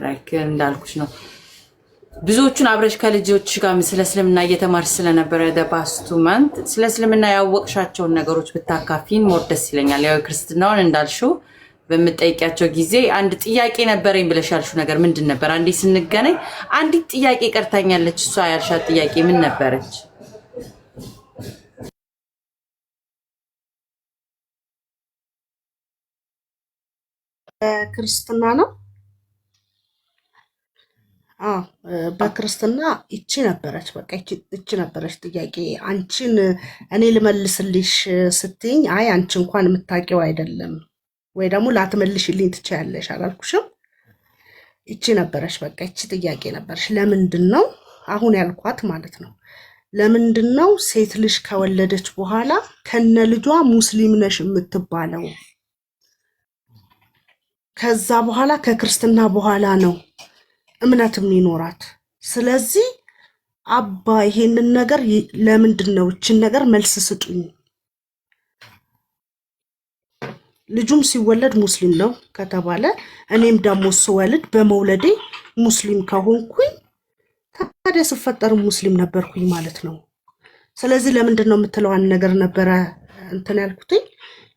[SPEAKER 1] Like እንዳልኩሽ ነው። ብዙዎቹን አብረሽ ከልጆች ጋር ስለ እስልምና እየተማርሽ ስለነበረ past 2 month ስለ እስልምና ያወቅሻቸውን ነገሮች ብታካፊን more ደስ ይለኛል። ያው ክርስትናውን እንዳልሽው በምጠይቂያቸው ጊዜ አንድ ጥያቄ ነበረኝ ብለሽ ያልሽው ነገር ምንድን ነበር? አንዴ ስንገናኝ አንዲት ጥያቄ ቀርታኛለች። እሷ ያልሻት ጥያቄ ምን ነበረች?
[SPEAKER 2] ክርስትና ነው። አዎ፣ በክርስትና ይቺ ነበረች። በቃ ይቺ ነበረች ጥያቄ። አንቺን እኔ ልመልስልሽ ስትይኝ አይ አንቺ እንኳን የምታውቂው አይደለም ወይ ደግሞ ላትመልሽልኝ ትችያለሽ አላልኩሽም? ይቺ ነበረች፣ በቃ ይቺ ጥያቄ ነበረች። ለምንድን ነው አሁን ያልኳት ማለት ነው። ለምንድን ነው ሴት ልጅ ከወለደች በኋላ ከነ ልጇ ሙስሊም ነሽ የምትባለው? ከዛ በኋላ ከክርስትና በኋላ ነው እምነት የሚኖራት። ስለዚህ አባ ይሄንን ነገር ለምንድን ነው፣ ይችን ነገር መልስ ስጡኝ። ልጁም ሲወለድ ሙስሊም ነው ከተባለ እኔም ደግሞ ስወልድ በመውለዴ ሙስሊም ከሆንኩኝ ታዲያ ስፈጠር ሙስሊም ነበርኩኝ ማለት ነው። ስለዚህ ለምንድን ነው የምትለዋን ነገር ነበረ እንትን ያልኩትኝ።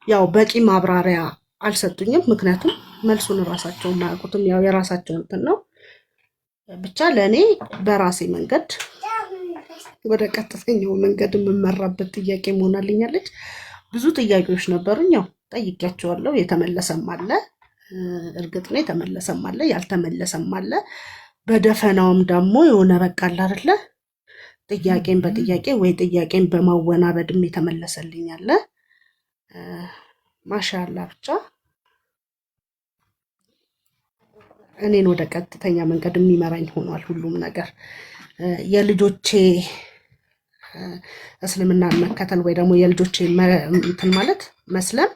[SPEAKER 2] ያው በቂ ማብራሪያ አልሰጡኝም። ምክንያቱም መልሱን እራሳቸውን አያውቁትም። ያው የራሳቸው እንትን ነው። ብቻ ለእኔ በራሴ መንገድ ወደ ቀጥተኛው መንገድ የምመራበት ጥያቄ መሆናልኛለች። ብዙ ጥያቄዎች ነበሩኝ። ያው ጠይቄያቸዋለሁ። የተመለሰም አለ፣ እርግጥ ነው የተመለሰም አለ፣ ያልተመለሰም አለ። በደፈናውም ደግሞ የሆነ በቃ አለ አይደለ፣ ጥያቄን በጥያቄ ወይ ጥያቄን በማወናበድም የተመለሰልኝ አለ። ማሻላ ብቻ እኔን ወደ ቀጥተኛ መንገድ የሚመራኝ ሆኗል ሁሉም ነገር። የልጆቼ እስልምናን መከተል ወይ ደግሞ የልጆቼ እንትን ማለት መስለም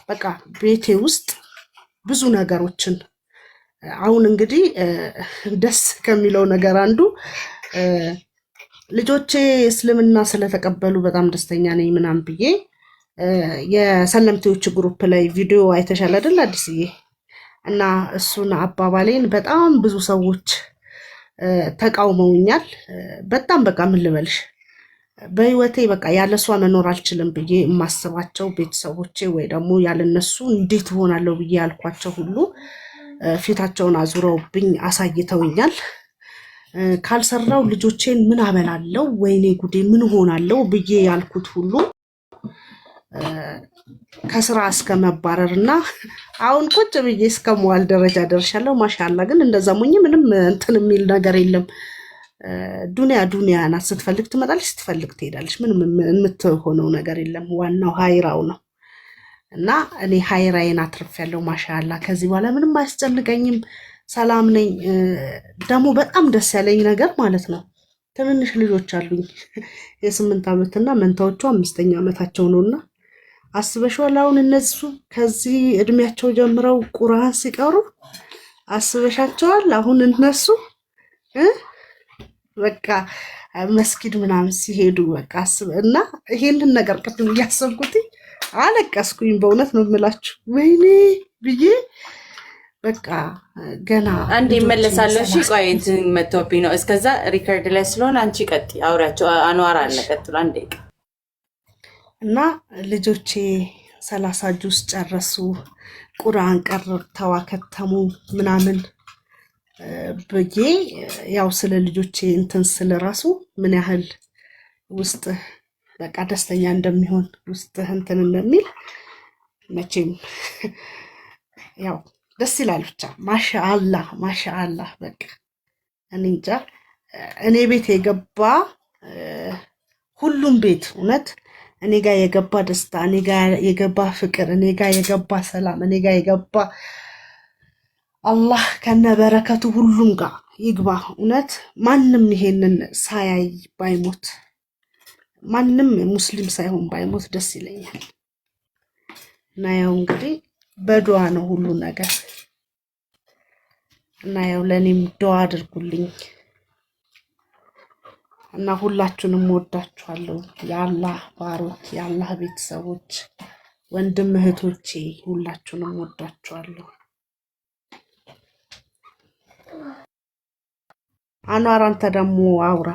[SPEAKER 2] በቃ ቤቴ ውስጥ ብዙ ነገሮችን አሁን እንግዲህ ደስ ከሚለው ነገር አንዱ ልጆቼ እስልምና ስለተቀበሉ በጣም ደስተኛ ነኝ ምናምን ብዬ የሰለምቴዎች group ላይ ቪዲዮ አይተሻል አይደል አዲስዬ? እና እሱን አባባሌን በጣም ብዙ ሰዎች ተቃውመውኛል። በጣም በቃ ምን ልበልሽ በህይወቴ በቃ ያለሷ መኖር አልችልም ብዬ የማስባቸው ቤተሰቦቼ ወይ ደግሞ ያለነሱ እንዴት እሆናለሁ ብዬ ያልኳቸው ሁሉ ፊታቸውን አዙረውብኝ አሳይተውኛል። ካልሰራው ልጆቼን ምን አበላለው፣ ወይኔ ጉዴ ምን ሆናለው ብዬ ያልኩት ሁሉ ከስራ እስከ መባረር እና አሁን ቁጭ ብዬ እስከ መዋል ደረጃ ደርሻለሁ። ማሻላ ግን እንደዛ ሞኝ ምንም እንትን የሚል ነገር የለም። ዱንያ ዱንያ ናት። ስትፈልግ ትመጣለች፣ ስትፈልግ ትሄዳለች። ምንም የምትሆነው ነገር የለም። ዋናው ሀይራው ነው እና እኔ ሀይራዬን አትርፌያለሁ። ማሻላ ከዚህ በኋላ ምንም አያስጨንቀኝም፣ ሰላም ነኝ። ደግሞ በጣም ደስ ያለኝ ነገር ማለት ነው ትንንሽ ልጆች አሉኝ የ8 ዓመትና መንታዎቹ 5ኛ ዓመታቸው ነውና አስበሽዋል? አሁን እነሱ ከዚህ እድሜያቸው ጀምረው ቁርአን ሲቀሩ አስበሻቸዋል? አሁን እነሱ በቃ መስጊድ ምናምን ሲሄዱ በቃ አስበ እና ይሄንን ነገር ቅድም እያሰብኩት አለቀስኩኝ። በእውነት ነው የምላችሁ፣ ወይኔ ብዬ በቃ ገና
[SPEAKER 1] አንዴ
[SPEAKER 2] ልጆቼ
[SPEAKER 1] እመለሳለሁ። እሺ
[SPEAKER 2] 30
[SPEAKER 1] ቆይ እንትን መጥቶብኝ ነው። እስከዛ record ላይ ስለሆነ አንቺ ቀጥይ፣ አውሪያቸው። አንዋር አለ፣ ቀጥሎ አንዴ።
[SPEAKER 2] እና ልጆቼ 30 ጁዝ ጨረሱ፣ ቁርአን ቀርተው አከተሙ ምናምን ብዬ ያው ስለ ልጆቼ እንትን ስለ ራሱ ምን ያህል ውስጥህ በቃ ደስተኛ እንደሚሆን ውስጥህ እንትን እንደሚል መቼም ያው ደስ ይላል። ብቻ ማሻአላህ ማሻአላህ። በቃ እኔ እንጃ እኔ ቤት የገባ ሁሉም ቤት እውነት እኔ ጋር የገባ ደስታ፣ እኔ ጋር የገባ ፍቅር፣ እኔ ጋር የገባ ሰላም፣ እኔ ጋር የገባ አላህ ከነበረከቱ ሁሉም ጋር ይግባ። እውነት ማንም ይሄንን ሳያይ ባይሞት፣ ማንም ሙስሊም ሳይሆን ባይሞት ደስ ይለኛል። እና ያው እንግዲህ በዱዓ ነው ሁሉ ነገር። እና ያው ለእኔም ዱዓ አድርጉልኝ እና ሁላችሁንም ወዳችኋለሁ። የአላህ ባሮች፣ የአላህ ቤተሰቦች፣ ወንድም እህቶቼ ሁላችሁንም ወዳችኋለሁ። አኗር አንተ ደግሞ አውራ።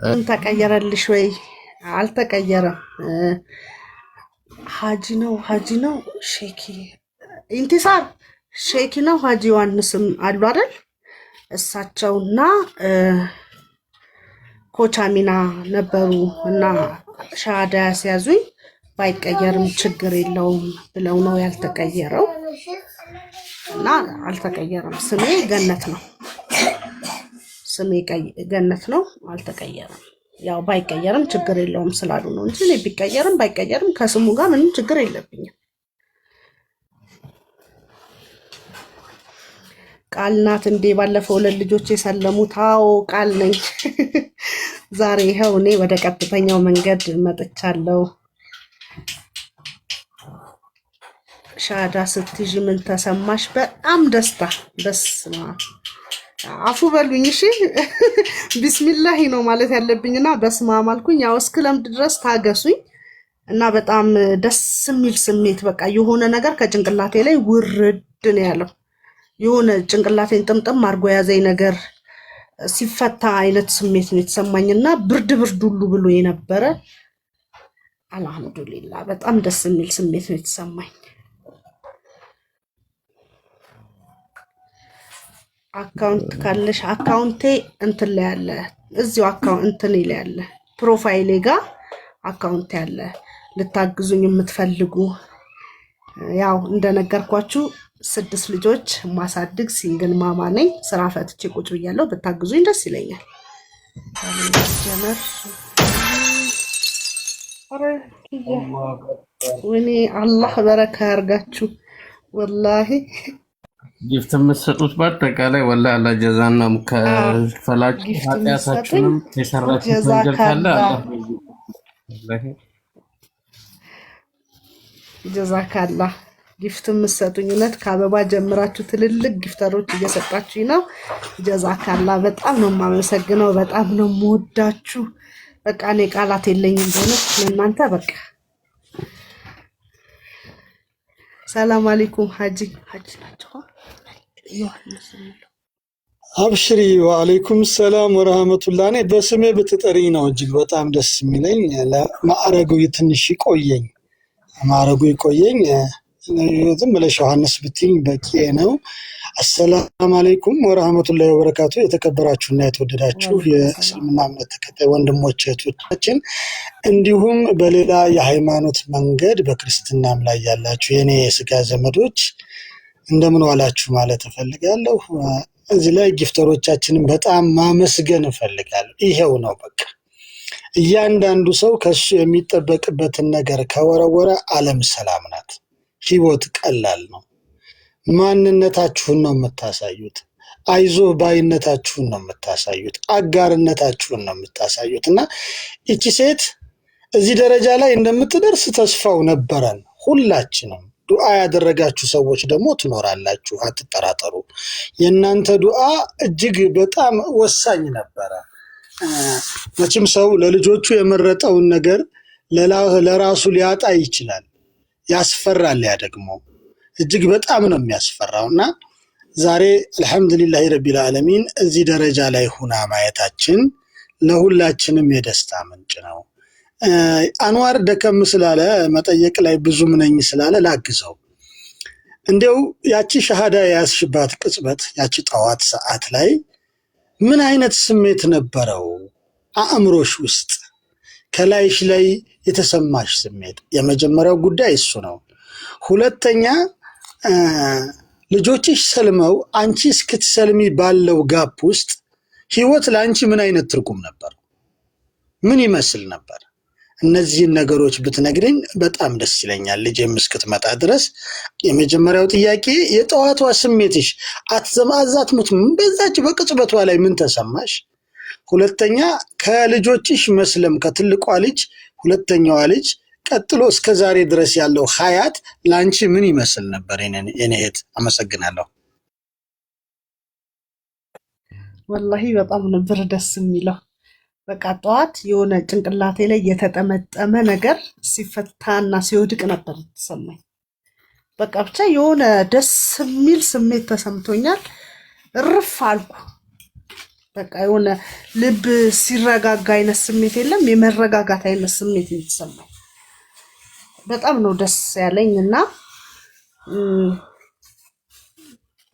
[SPEAKER 2] ምን ተቀየረልሽ ወይ? አልተቀየረም። ሀጂ ነው ሀጂ ነው ሼኪ ኢንቲሳር ሼኪ ነው ሀጂ ዮሐንስም አሉ አይደል? እሳቸውና ኮቻሚና ነበሩ እና ሻሃዳ ያስያዙኝ ባይቀየርም ችግር የለውም ብለው ነው ያልተቀየረው። እና አልተቀየረም። ስሜ ገነት ነው። ስሜ ገነት ነው፣ አልተቀየረም። ያው ባይቀየርም ችግር የለውም ስላሉ ነው እንጂ እኔ ቢቀየርም ባይቀየርም ከስሙ ጋር ምንም ችግር የለብኝም። ቃል ናት እንዴ? ባለፈው ሁለት ልጆች የሰለሙት? አዎ ቃል ነኝ። ዛሬ ይኸው እኔ ወደ ቀጥተኛው መንገድ መጥቻለሁ። ሻሃዳ ስትይዢ ምን ተሰማሽ? በጣም ደስታ። በስመ አብ አፉ በሉኝ እሺ። ቢስሚላሂ ነው ማለት ያለብኝና በስመ አብ አልኩኝ። ያው እስክለምድ ድረስ ታገሱኝ እና በጣም ደስ የሚል ስሜት በቃ የሆነ ነገር ከጭንቅላቴ ላይ ውርድ ነው ያለው። የሆነ ጭንቅላቴን ጥምጥም አድርጎ የያዘኝ ነገር ሲፈታ አይነት ስሜት ነው የተሰማኝና ብርድ ብርድ ሁሉ ብሎ የነበረ አልሐምዱሊላህ በጣም ደስ የሚል ስሜት ነው የተሰማኝ። account ካለሽ account ኤ እንትን ላይ አለ፣ እዚሁ account እንትን ላይ አለ፣ profile ኤ ጋር account ያለ ልታግዙኝ የምትፈልጉ ያው እንደነገርኳችሁ 6 ልጆች ማሳድግ single mama ነኝ። ስራ ፈትቼ ቁጭ ብያለሁ። ብታግዙኝ ደስ ይለኛል። ጀመር ወይኔ አላህ በረካ ያርጋችሁ። ወላሂ
[SPEAKER 3] gift የምትሰጡት በአጠቃላይ ወላሂ አላህ ጀዛና ከፈላችሁ
[SPEAKER 2] gift የምትሰጡኝ
[SPEAKER 3] ኃጢአታችሁንም የሰራችሁት ወንጀል ካለ
[SPEAKER 2] ጀዛካላ
[SPEAKER 3] አላህ
[SPEAKER 2] ጀዛካላ gift የምትሰጡኝ እውነት ከአበባ ጀምራችሁ ትልልቅ gifter ኦች እየሰጣችሁኝ ነው። ጀዛካላ በጣም ነው የማመሰግነው። በጣም ነው የምወዳችሁ። በቃ እኔ ቃላት የለኝም በእውነት ለእናንተ። በቃ ሰላም አለይኩም ሀጂ። ሀጂ ናቸው ዮሐንስ የሚለው።
[SPEAKER 4] አብሽሪ። ወአለይኩም ሰላም ወረህመቱላህ። እኔ በስሜ ብትጠሪኝ ነው እጅግ በጣም ደስ የሚለኝ። ማዕረጉ ትንሽ ይቆየኝ፣ ማዕረጉ ይቆየኝ። ዝም ብለሽ ዮሐንስ ብትይኝ በቂ ነው። አሰላም አለይኩም ወረህመቱላሂ ወበረካቱ። የተከበራችሁና የተወደዳችሁ
[SPEAKER 2] ወአለይኩም ሰላም።
[SPEAKER 4] የእስልምና እምነት ተከታይ ወንድሞች እህቶቻችን፣ እንዲሁም በሌላ የሃይማኖት መንገድ በክርስትናም ላይ ያላችሁ የኔ የስጋ ዘመዶች እንደምን ዋላችሁ ማለት እፈልጋለሁ። እዚህ ላይ gifter ኦቻችንን በጣም ማመስገን እፈልጋለሁ። ይሄው ነው በቃ። እያንዳንዱ ሰው ከሱ የሚጠበቅበትን ነገር ከወረወረ ዓለም ሰላም ናት። ህይወት ቀላል ነው። ማንነታችሁን ነው የምታሳዩት። አይዞህ ባይነታችሁን ነው የምታሳዩት። አጋርነታችሁን ነው የምታሳዩት። እና ይቺ ሴት እዚህ ደረጃ ላይ እንደምትደርስ ተስፋው ነበረን ሁላችንም። ዱዓ ያደረጋችሁ ሰዎች ደግሞ ትኖራላችሁ፣ አትጠራጠሩ። የእናንተ ዱዓ እጅግ በጣም ወሳኝ ነበረ። መቼም ሰው ለልጆቹ የመረጠውን ነገር ለራሱ ሊያጣ ይችላል። ያስፈራል። ያ ደግሞ እጅግ በጣም ነው የሚያስፈራው። እና ዛሬ አልሐምዱሊላሂ ረቢል ዓለሚን እዚህ ደረጃ ላይ ሁና ማየታችን ለሁላችንም የደስታ ምንጭ ነው። አንዋር ደከም ስላለ መጠየቅ ላይ ብዙም ነኝ ስላለ ላግዘው። እንዲያው ያቺ ሸሃዳ የያዝሽባት ቅጽበት፣ ያቺ ጠዋት ሰዓት ላይ ምን አይነት ስሜት ነበረው አእምሮሽ ውስጥ? ከላይሽ ላይ የተሰማሽ ስሜት? የመጀመሪያው ጉዳይ እሱ ነው። ሁለተኛ፣ ልጆችሽ ሰልመው አንቺ እስክትሰልሚ ባለው gap ውስጥ ህይወት ለአንቺ ምን አይነት ትርጉም ነበር? ምን ይመስል ነበር? እነዚህን ነገሮች ብትነግሪኝ በጣም ደስ ይለኛል። ልጄም እስክትመጣ ድረስ። የመጀመሪያው ጥያቄ የጠዋቷ ስሜትሽ አትዘማዛት ሙት በዛች በቅጽበቷ ላይ ምን ተሰማሽ? ሁለተኛ፣ ከልጆችሽ መስለም ከትልቋ ልጅ ሁለተኛዋ ልጅ ቀጥሎ እስከ ዛሬ ድረስ ያለው ሀያት ለአንቺ ምን ይመስል ነበር? የኔ እህት አመሰግናለሁ።
[SPEAKER 2] ወላሂ በጣም ነበር ደስ የሚለው። በቃ ጠዋት የሆነ ጭንቅላቴ ላይ የተጠመጠመ ነገር ሲፈታና ሲወድቅ ነበር የተሰማኝ። በቃ ብቻ የሆነ ደስ የሚል ስሜት ተሰምቶኛል። እርፍ አልኩ። በቃ የሆነ ልብ ሲረጋጋ አይነት ስሜት የለም፣ የመረጋጋት አይነት ስሜት ነው የተሰማኝ። በጣም ነው ደስ ያለኝ። እና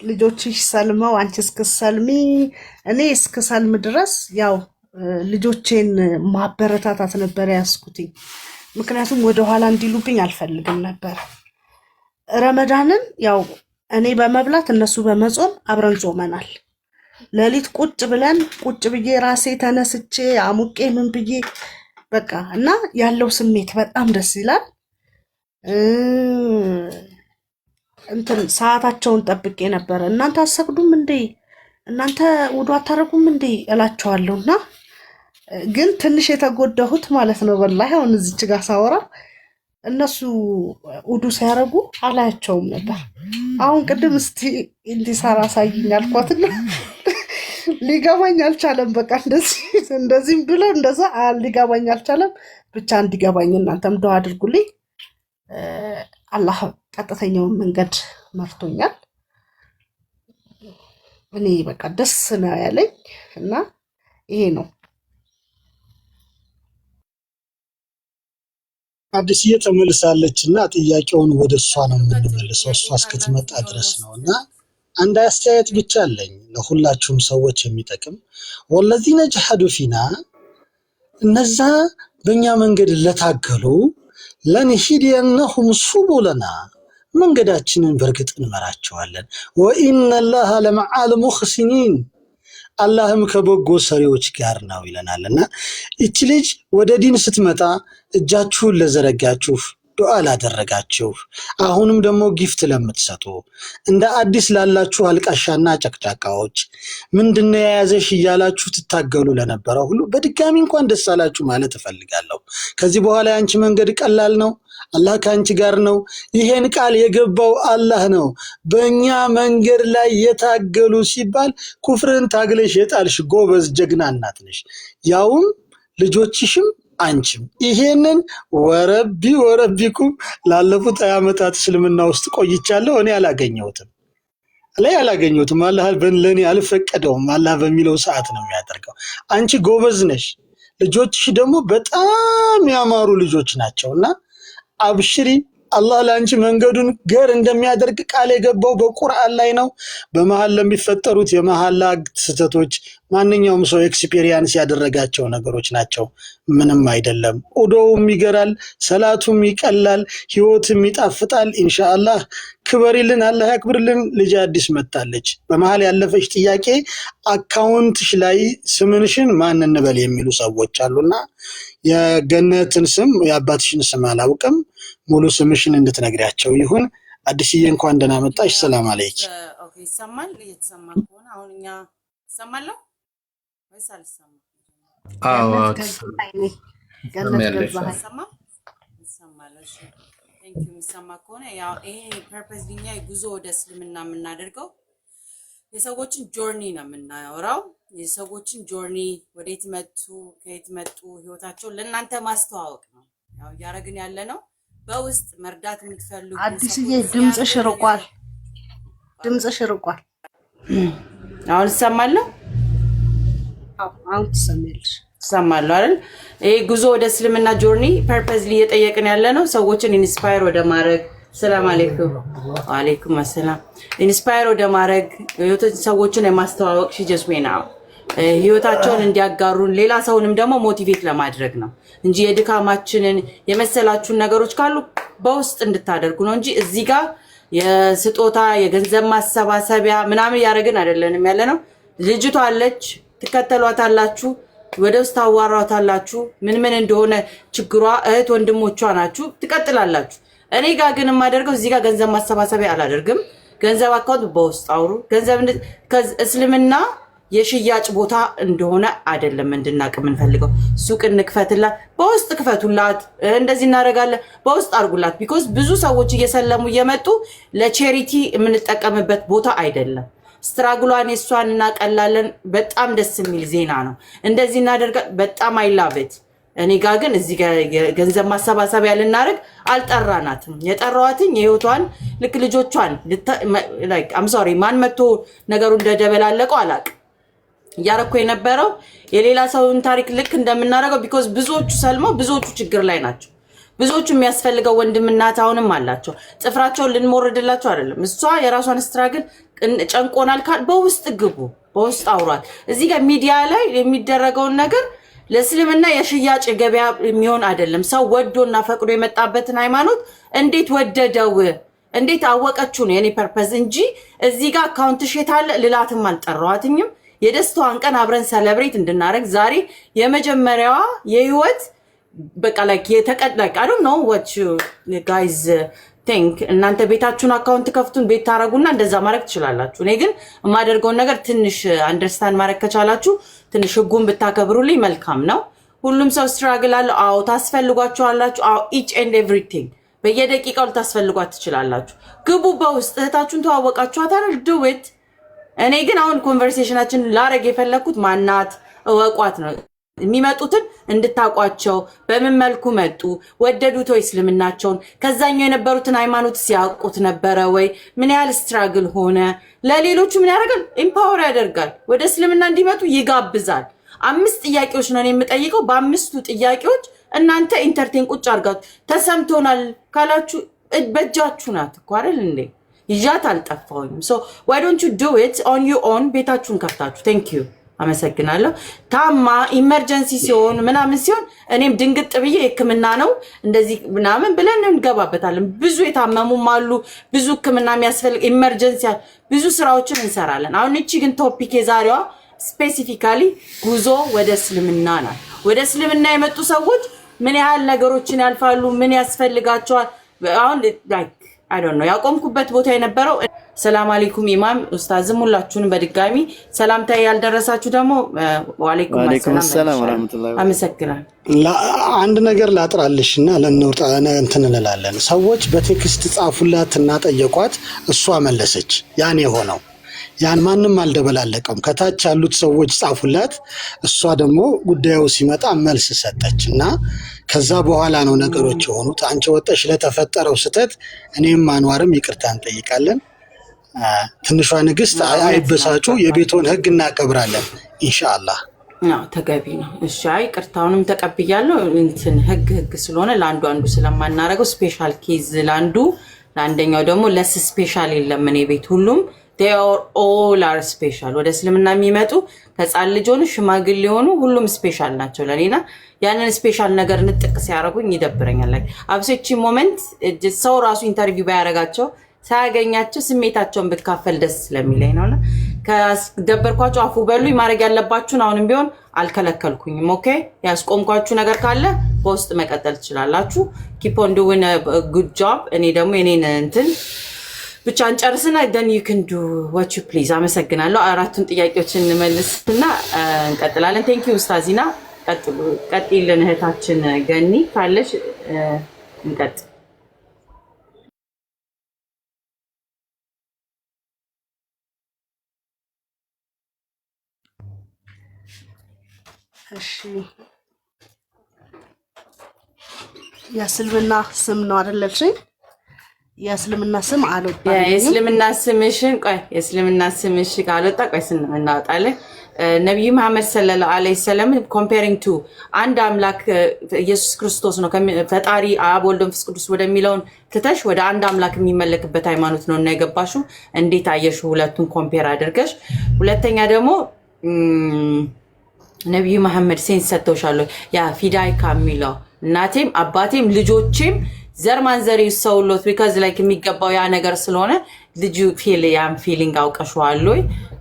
[SPEAKER 2] ልጆችሽ ሰልመው አንቺ እስክሰልሚ እኔ እስክሰልም ድረስ ያው ልጆቼን ማበረታታት ነበር ያስኩትኝ። ምክንያቱም ወደኋላ እንዲሉብኝ አልፈልግም ነበር። ረመዳንን ያው እኔ በመብላት እነሱ በመጾም አብረን ጾመናል። ሌሊት ቁጭ ብለን ቁጭ ብዬ ራሴ ተነስቼ አሙቄ ምን ብዬ በቃ እና ያለው ስሜት በጣም ደስ ይላል። እንትን ሰዓታቸውን ጠብቄ ነበረ። እናንተ አትሰግዱም እንዴ? እናንተ ውዱ አታደርጉም እንዴ? እላቸዋለሁ። እና ግን ትንሽ የተጎዳሁት ማለት ነው ወላሂ አሁን እዚች ጋር ሳወራ እነሱ ውዱ ሲያደርጉ አላያቸውም ነበር። አሁን ቅድም እስቲ እንዲሰራ አሳይኝ አልኳትና ሊገባኝ አልቻለም። በቃ እንደዚህ እንደዚህም ብሎ እንደዛ ሊገባኝ አልቻለም። ብቻ እንዲገባኝ እናንተም ዱዓ አድርጉልኝ። አላህ ቀጥተኛውን መንገድ መርቶኛል። እኔ በቃ ደስ ነው ያለኝ እና ይሄ ነው።
[SPEAKER 4] አዲስዬ ተመልሳለች እና ጥያቄውን ወደ እሷ ነው የምንመልሰው፣ እሷ እስክትመጣ ድረስ ነው። እና አንድ አስተያየት ብቻ አለኝ ለሁላችሁም ሰዎች የሚጠቅም። ወለዚነ ጀሐዱ ፊና፣ እነዛ በእኛ መንገድ ለታገሉ፣ ለንሂዲየነሁም ሱቡለና፣ መንገዳችንን በእርግጥ እንመራቸዋለን። ወኢነላሃ ለመዓል ሙሕሲኒን፣ አላህም ከበጎ ሰሪዎች ጋር ነው ይለናል። እና ይቺ ልጅ ወደ ዲን ስትመጣ እጃችሁን ለዘረጋችሁ፣ ዱዓ ላደረጋችሁ፣ አሁንም ደግሞ gift ለምትሰጡ፣ እንደ አዲስ ላላችሁ አልቃሻና ጨቅጫቃዎች፣ ምንድነው የያዘሽ እያላችሁ ትታገሉ ለነበረው ሁሉ በድጋሚ እንኳን ደስ አላችሁ ማለት እፈልጋለሁ። ከዚህ በኋላ የአንቺ መንገድ ቀላል ነው። አላህ ከአንቺ ጋር ነው። ይሄን ቃል የገባው አላህ ነው። በእኛ መንገድ ላይ የታገሉ ሲባል ኩፍርን ታግለሽ የጣልሽ ጎበዝ ጀግና እናት ነሽ። ያውም ልጆችሽም አንቺም ይሄንን ወረቢ ወረቢኩም ላለፉት 20 ዓመታት እስልምና ውስጥ ቆይቻለሁ። እኔ አላገኘሁትም ላይ አላገኘሁትም። አላህ ለእኔ አልፈቀደውም። አላህ በሚለው ሰዓት ነው የሚያደርገው። አንቺ ጎበዝ ነሽ። ልጆችሽ ደግሞ በጣም ያማሩ ልጆች ናቸው እና አብሽሪ፣ አላህ ለአንቺ መንገዱን ገር እንደሚያደርግ ቃል የገባው በቁርአን ላይ ነው። በመሀል ለሚፈጠሩት የመሀላ ስህተቶች ማንኛውም ሰው experience ያደረጋቸው ነገሮች ናቸው። ምንም አይደለም። ኡዶውም ይገራል፣ ሰላቱም ይቀላል፣ ህይወትም ይጣፍጣል። ኢንሻአላህ ክበሪልን፣ አላህ ያክብርልን። ልጅ አዲስ መጣለች። በመሀል ያለፈች ጥያቄ account ሽ ላይ ስምንሽን ማን እንበል የሚሉ ሰዎች አሉና የገነትን ስም የአባትሽን ስም አላውቅም፣ ሙሉ ስምሽን እንድትነግሪያቸው ይሁን። አዲስዬ እንኳን ደህና መጣሽ። ሰላም አለይክ።
[SPEAKER 1] Okay፣ ይሰማል? እየተሰማ ከሆነ አሁን እኛ ይሰማለሁ ወይስ አልሰማም?
[SPEAKER 3] አዎ።
[SPEAKER 2] ገነት ገዛኸኝ፣ ገነት
[SPEAKER 3] ትሰሚያለሽ?
[SPEAKER 2] ገዛኸኝ።
[SPEAKER 1] ይሰማል? ይሰማል። እሺ፣ thank you። የሚሰማ ከሆነ ያው ይሄ purpose እኛ ጉዞ ወደ እስልምና የምናደርገው የሰዎችን journey ነው የምናወራው። የሰዎችን journey ወዴት መጡ፣ ከየት መጡ፣ ህይወታቸውን ለእናንተ ማስተዋወቅ ነው ያው እያደረግን ያለ ነው። በውስጥ መርዳት የምትፈልጉ
[SPEAKER 2] አዲስዬ
[SPEAKER 1] support
[SPEAKER 2] ድምፅሽ
[SPEAKER 1] ያደርጉ
[SPEAKER 2] ርቋል፣ ድምፅሽ ርቋል።
[SPEAKER 1] አሁን እሰማለሁ።
[SPEAKER 2] አዎ፣ አሁን ትሰሚያለሽ።
[SPEAKER 1] ትሰማለሁ አይደል? ይሄ ጉዞ ወደ እስልምና journey purposely እየጠየቅን ያለ ነው ሰዎችን inspire ወደ ማድረግ። ሰላም አለይኩም። ወአለይኩም አሰላም። Inspire ወደ ማድረግ ሰዎችን የማስተዋወቅ she just ነው ህይወታቸውን እንዲያጋሩን ሌላ ሰውንም ደግሞ motivate ለማድረግ ነው እንጂ የድካማችንን የመሰላችሁን ነገሮች ካሉ በውስጥ እንድታደርጉ ነው እንጂ እዚህ ጋር የስጦታ የገንዘብ ማሰባሰቢያ ምናምን እያደረግን አይደለንም ያለ ነው። ልጅቷ አለች፣ ትከተሏታላችሁ፣ ወደ ውስጥ ታዋሯታላችሁ። ምን ምን እንደሆነ ችግሯ እህት ወንድሞቿ ናችሁ፣ ትቀጥላላችሁ። እኔ ጋር ግን የማደርገው እዚህ ጋር ገንዘብ ማሰባሰቢያ አላደርግም። ገንዘብ account በውስጥ አውሩ። ገንዘብ እስልምና የሽያጭ ቦታ እንደሆነ አይደለም እንድናቅ የምንፈልገው። ሱቅ እንክፈትላት፣ በውስጥ ክፈቱላት፣ እንደዚህ እናደርጋለን፣ በውስጥ አድርጉላት። Because ብዙ ሰዎች እየሰለሙ እየመጡ ለ charity የምንጠቀምበት ቦታ አይደለም። Struggle ኧን የእሷን እናቀላለን። በጣም ደስ የሚል ዜና ነው። እንደዚህ እናደርጋ በጣም I love it። እኔ ጋ ግን እዚህ ጋ ገንዘብ ማሰባሰቢያ ልናደርግ አልጠራናትም። የጠራዋትኝ የህይወቷን ልክ ልጆቿን፣ I'm sorry፣ ማን መቶ ነገሩ እንደደበላለቀው አላቅም። እያረኩ የነበረው የሌላ ሰውን ታሪክ ልክ እንደምናደርገው because ብዙዎቹ ሰልመው ብዙዎቹ ችግር ላይ ናቸው። ብዙዎቹ የሚያስፈልገው ወንድምና እህት አሁንም አላቸው። ጥፍራቸውን ልንሞርድላቸው አይደለም። እሷ የራሷን struggle ጨንቆናል ካል በውስጥ ግቡ፣ በውስጥ አውሯት። እዚህ ጋር ሚዲያ ላይ የሚደረገውን ነገር ለእስልምና የሽያጭ ገበያ የሚሆን አይደለም። ሰው ወዶና ፈቅዶ የመጣበትን ሃይማኖት እንዴት ወደደው እንዴት አወቀችው ነው የኔ purpose እንጂ እዚህ ጋር account ሽ የት አለ ልላትም አልጠራዋትኝም። የደስታዋን ቀን አብረን celebrate እንድናደርግ ዛሬ የመጀመሪያዋ የህይወት በቃ like የተቀ like I don't know what you guys think። እናንተ ቤታችሁን account ከፍቱን ቤት ታረጉና እንደዛ ማድረግ ትችላላችሁ። እኔ ግን የማደርገውን ነገር ትንሽ understand ማድረግ ከቻላችሁ ትንሽ ህጉን ብታከብሩልኝ መልካም ነው። ሁሉም ሰው struggle አለው። አዎ፣ ታስፈልጓችኋላችሁ። አዎ፣ each and everything በየደቂቃው ልታስፈልጓት ትችላላችሁ። ግቡ በውስጥ፣ እህታችሁን ተዋወቃችኋት አይደል? Do it። እኔ ግን አሁን conversation ኣችን ላረግ የፈለግኩት ማናት እወቋት ነው። የሚመጡትን እንድታውቋቸው፣ በምን መልኩ መጡ፣ ወደዱት ወይ እስልምናቸውን፣ ከዛኛው የነበሩትን ሃይማኖት ሲያውቁት ነበረ ወይ፣ ምን ያህል struggle ሆነ፣ ለሌሎቹ ምን ያደርጋል? Empower ያደርጋል፣ ወደ እስልምና እንዲመጡ ይጋብዛል። አምስት ጥያቄዎች ነው እኔ የምጠይቀው። በአምስቱ ጥያቄዎች እናንተ entertain ቁጭ አድርጋችሁ ተሰምቶናል ካላችሁ በእጃችሁ ናት እኮ አይደል እንዴ? ይዣት አልጠፋሁኝም። So why don't you do it on your own ቤታችሁን ከፍታችሁ። Thank you፣ አመሰግናለሁ። ታማ emergency ሲሆን ምናምን ሲሆን እኔም ድንግጥ ብዬ ሕክምና ነው እንደዚህ ምናምን ብለን እንገባበታለን። ብዙ የታመሙም አሉ፣ ብዙ ሕክምና የሚያስፈልግ emergency፣ ብዙ ስራዎችን እንሰራለን። አሁን እቺ ግን topic የዛሬዋ specifically ጉዞ ወደ እስልምና ናት። ወደ እስልምና የመጡ ሰዎች ምን ያህል ነገሮችን ያልፋሉ? ምን ያስፈልጋቸዋል? አሁን like I don't know ያቆምኩበት ቦታ የነበረው። ሰላም አለይኩም ኢማም ኡስታዝም ሁላችሁንም በድጋሚ ሰላምታ ያልደረሳችሁ ደግሞ ዋሌይኩም
[SPEAKER 5] ወአለይኩም
[SPEAKER 1] አሰላም
[SPEAKER 5] ሰላም
[SPEAKER 1] መልሻለሁ።
[SPEAKER 5] ወራህመቱላሂ።
[SPEAKER 1] አመሰግናለሁ።
[SPEAKER 4] አንድ ነገር ላጥራልሽ እና ለእንውጣ እንትን እንላለን። ሰዎች በ text ጻፉላት እና ጠየቋት፣ እሷ መለሰች። ያን የሆነው ያን ማንም አልደበላለቀውም። ከታች ያሉት ሰዎች ጻፉላት፣ እሷ ደግሞ ጉዳዩ ሲመጣ መልስ ሰጠች እና ከዛ በኋላ ነው ነገሮች የሆኑት። አንቺ ወጠሽ ለተፈጠረው ስህተት እኔም አንዋርም ይቅርታ እንጠይቃለን። ትንሿ ንግስት
[SPEAKER 1] እውነት ነው።
[SPEAKER 4] አይበሳጩ፣
[SPEAKER 1] ከባድ
[SPEAKER 4] የቤቶን ህግ እናከብራለን ኢንሻአላህ።
[SPEAKER 1] አዎ ተገቢ ነው። እሺ አይ ቅርታውንም ተቀብያለሁ። እንትን ህግ ህግ ስለሆነ ለአንዱ አንዱ ስለማናረገው special case ለአንዱ ለአንደኛው ደግሞ less special የለም። እኔ ቤት ሁሉም all are special። ወደ እስልምና የሚመጡ ከህፃን ልጅ ሆኑ ሽማግሌ ሆኑ ሁሉም special ናቸው ለኔና ያንን special ነገር ንጥቅ ሲያደርጉኝ ይደብረኛል። Like አብሶ ይቺ moment ሰው ራሱ interview ባያደርጋቸው ሳያገኛቸው ስሜታቸውን ብካፈል ደስ ስለሚለኝ ነውና ከደበርኳቸው አፉ በሉኝ። ማድረግ ያለባችሁን አሁንም ቢሆን አልከለከልኩኝም። Okay፣ ያስቆምኳችሁ ነገር ካለ በውስጥ መቀጠል ትችላላችሁ። Keep on doing good job። እኔ ደግሞ የኔን እንትን ብቻ እንጨርስና then you can do what you please። አመሰግናለሁ። አራቱን ጥያቄዎች እንመልስና እንቀጥላለን። Thank you ኡስታዚና። ቀጥሉ፣ ቀጥይልን እህታችን ገኒ ካለሽ እንቀጥል።
[SPEAKER 2] እሺ የእስልምና ስም ነው አይደለልሽኝ? የእስልምና ስም አልወጣልኝም።
[SPEAKER 1] የእስልምና ስምሽን ቆይ፣ የእስልምና ስምሽ ካልወጣ ቆይ ስም እናወጣለን። ነቢዩ መሐመድ ሰለላሁ ዐለይሂ ወሰለም comparing to አንድ አምላክ ኢየሱስ ክርስቶስ ነው ፈጣሪ አብ ወልድ መንፈስ ቅዱስ ወደሚለውን ትተሽ ወደ አንድ አምላክ የሚመለክበት ሃይማኖት ነው እና የገባሽው እንዴት አየሽው? ሁለቱን compare አድርገሽ። ሁለተኛ ደግሞ ነቢዩ መሐመድ sense ሰጥተውሻል ወይ? ያ ፊዳይካ የሚለው እናቴም አባቴም ልጆቼም ዘር ማንዘር ይሰውሎት because like የሚገባው ያ ነገር ስለሆነ ልጁ feel ያን feeling አውቀሽዋል ወይ?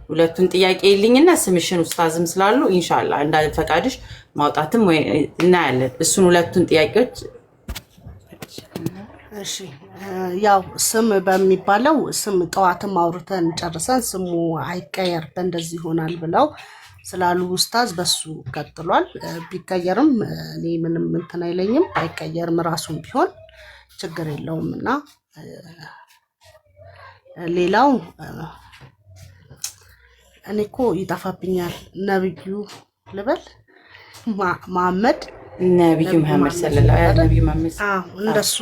[SPEAKER 1] ሁለቱን ጥያቄ የልኝና ስምሽን ኡስታዝም ስላሉ ኢንሻላ እንዳ ፈቃድሽ ማውጣትም ወይ እናያለን። እሱን ሁለቱን ጥያቄዎች።
[SPEAKER 2] እሺ ያው ስም በሚባለው ስም ጠዋትም አውርተን ጨርሰን ስሙ አይቀየር በእንደዚህ ይሆናል ብለው ስላሉ ኡስታዝ በሱ ቀጥሏል። ቢቀየርም እኔ ምንም እንትን አይለኝም። አይቀየርም ራሱም ቢሆን ችግር የለውም። እና ሌላው እኔ እኮ ይጠፋብኛል። ነብዩ ልበል መሐመድ
[SPEAKER 1] ነቢዩ
[SPEAKER 2] ነብዩ
[SPEAKER 1] መሐመድ
[SPEAKER 2] መሐመድ
[SPEAKER 1] ሰለላሁ
[SPEAKER 2] አይደል?
[SPEAKER 1] ነቢዩ መሐመድ።
[SPEAKER 2] አዎ እንደሱ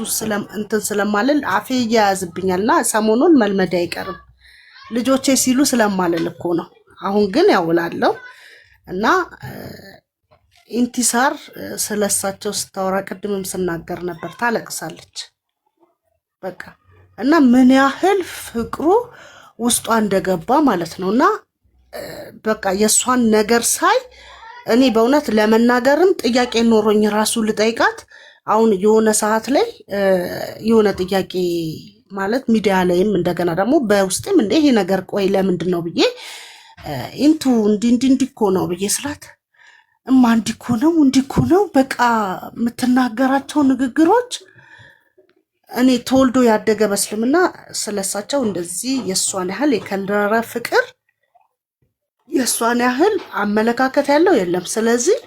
[SPEAKER 2] እንትን ስለማልል አፌ እያያዝብኛል እና ሰሞኑን መልመድ አይቀርም ልጆቼ ሲሉ ስለማልል እኮ ነው። አሁን ግን ያው እላለሁ። እና ኢንቲሳር ስለሳቸው ስታወራ ቅድምም ስናገር ነበር፣ ታለቅሳለች በቃ። እና ምን ያህል ፍቅሩ ውስጧ እንደገባ ማለት ነው። እና በቃ የእሷን ነገር ሳይ እኔ በእውነት ለመናገርም ጥያቄ ኖሮኝ ራሱ ልጠይቃት አሁን የሆነ ሰዓት ላይ የሆነ ጥያቄ ማለት ሚዲያ ላይም እንደገና ደግሞ በውስጤም እንደ ይሄ ነገር ቆይ ለምንድን ነው ብዬ ኢንቱ እንዲ እንዲ እንዲ እኮ ነው ብዬ ስላት እማ እንዲ እኮ ነው እንዲ እኮ ነው በቃ የምትናገራቸው ንግግሮች እኔ ተወልዶ ያደገ በእስልምና ስለሳቸው እንደዚህ የእሷን ያህል የከረረ ፍቅር የእሷን ያህል አመለካከት ያለው የለም። ስለዚህ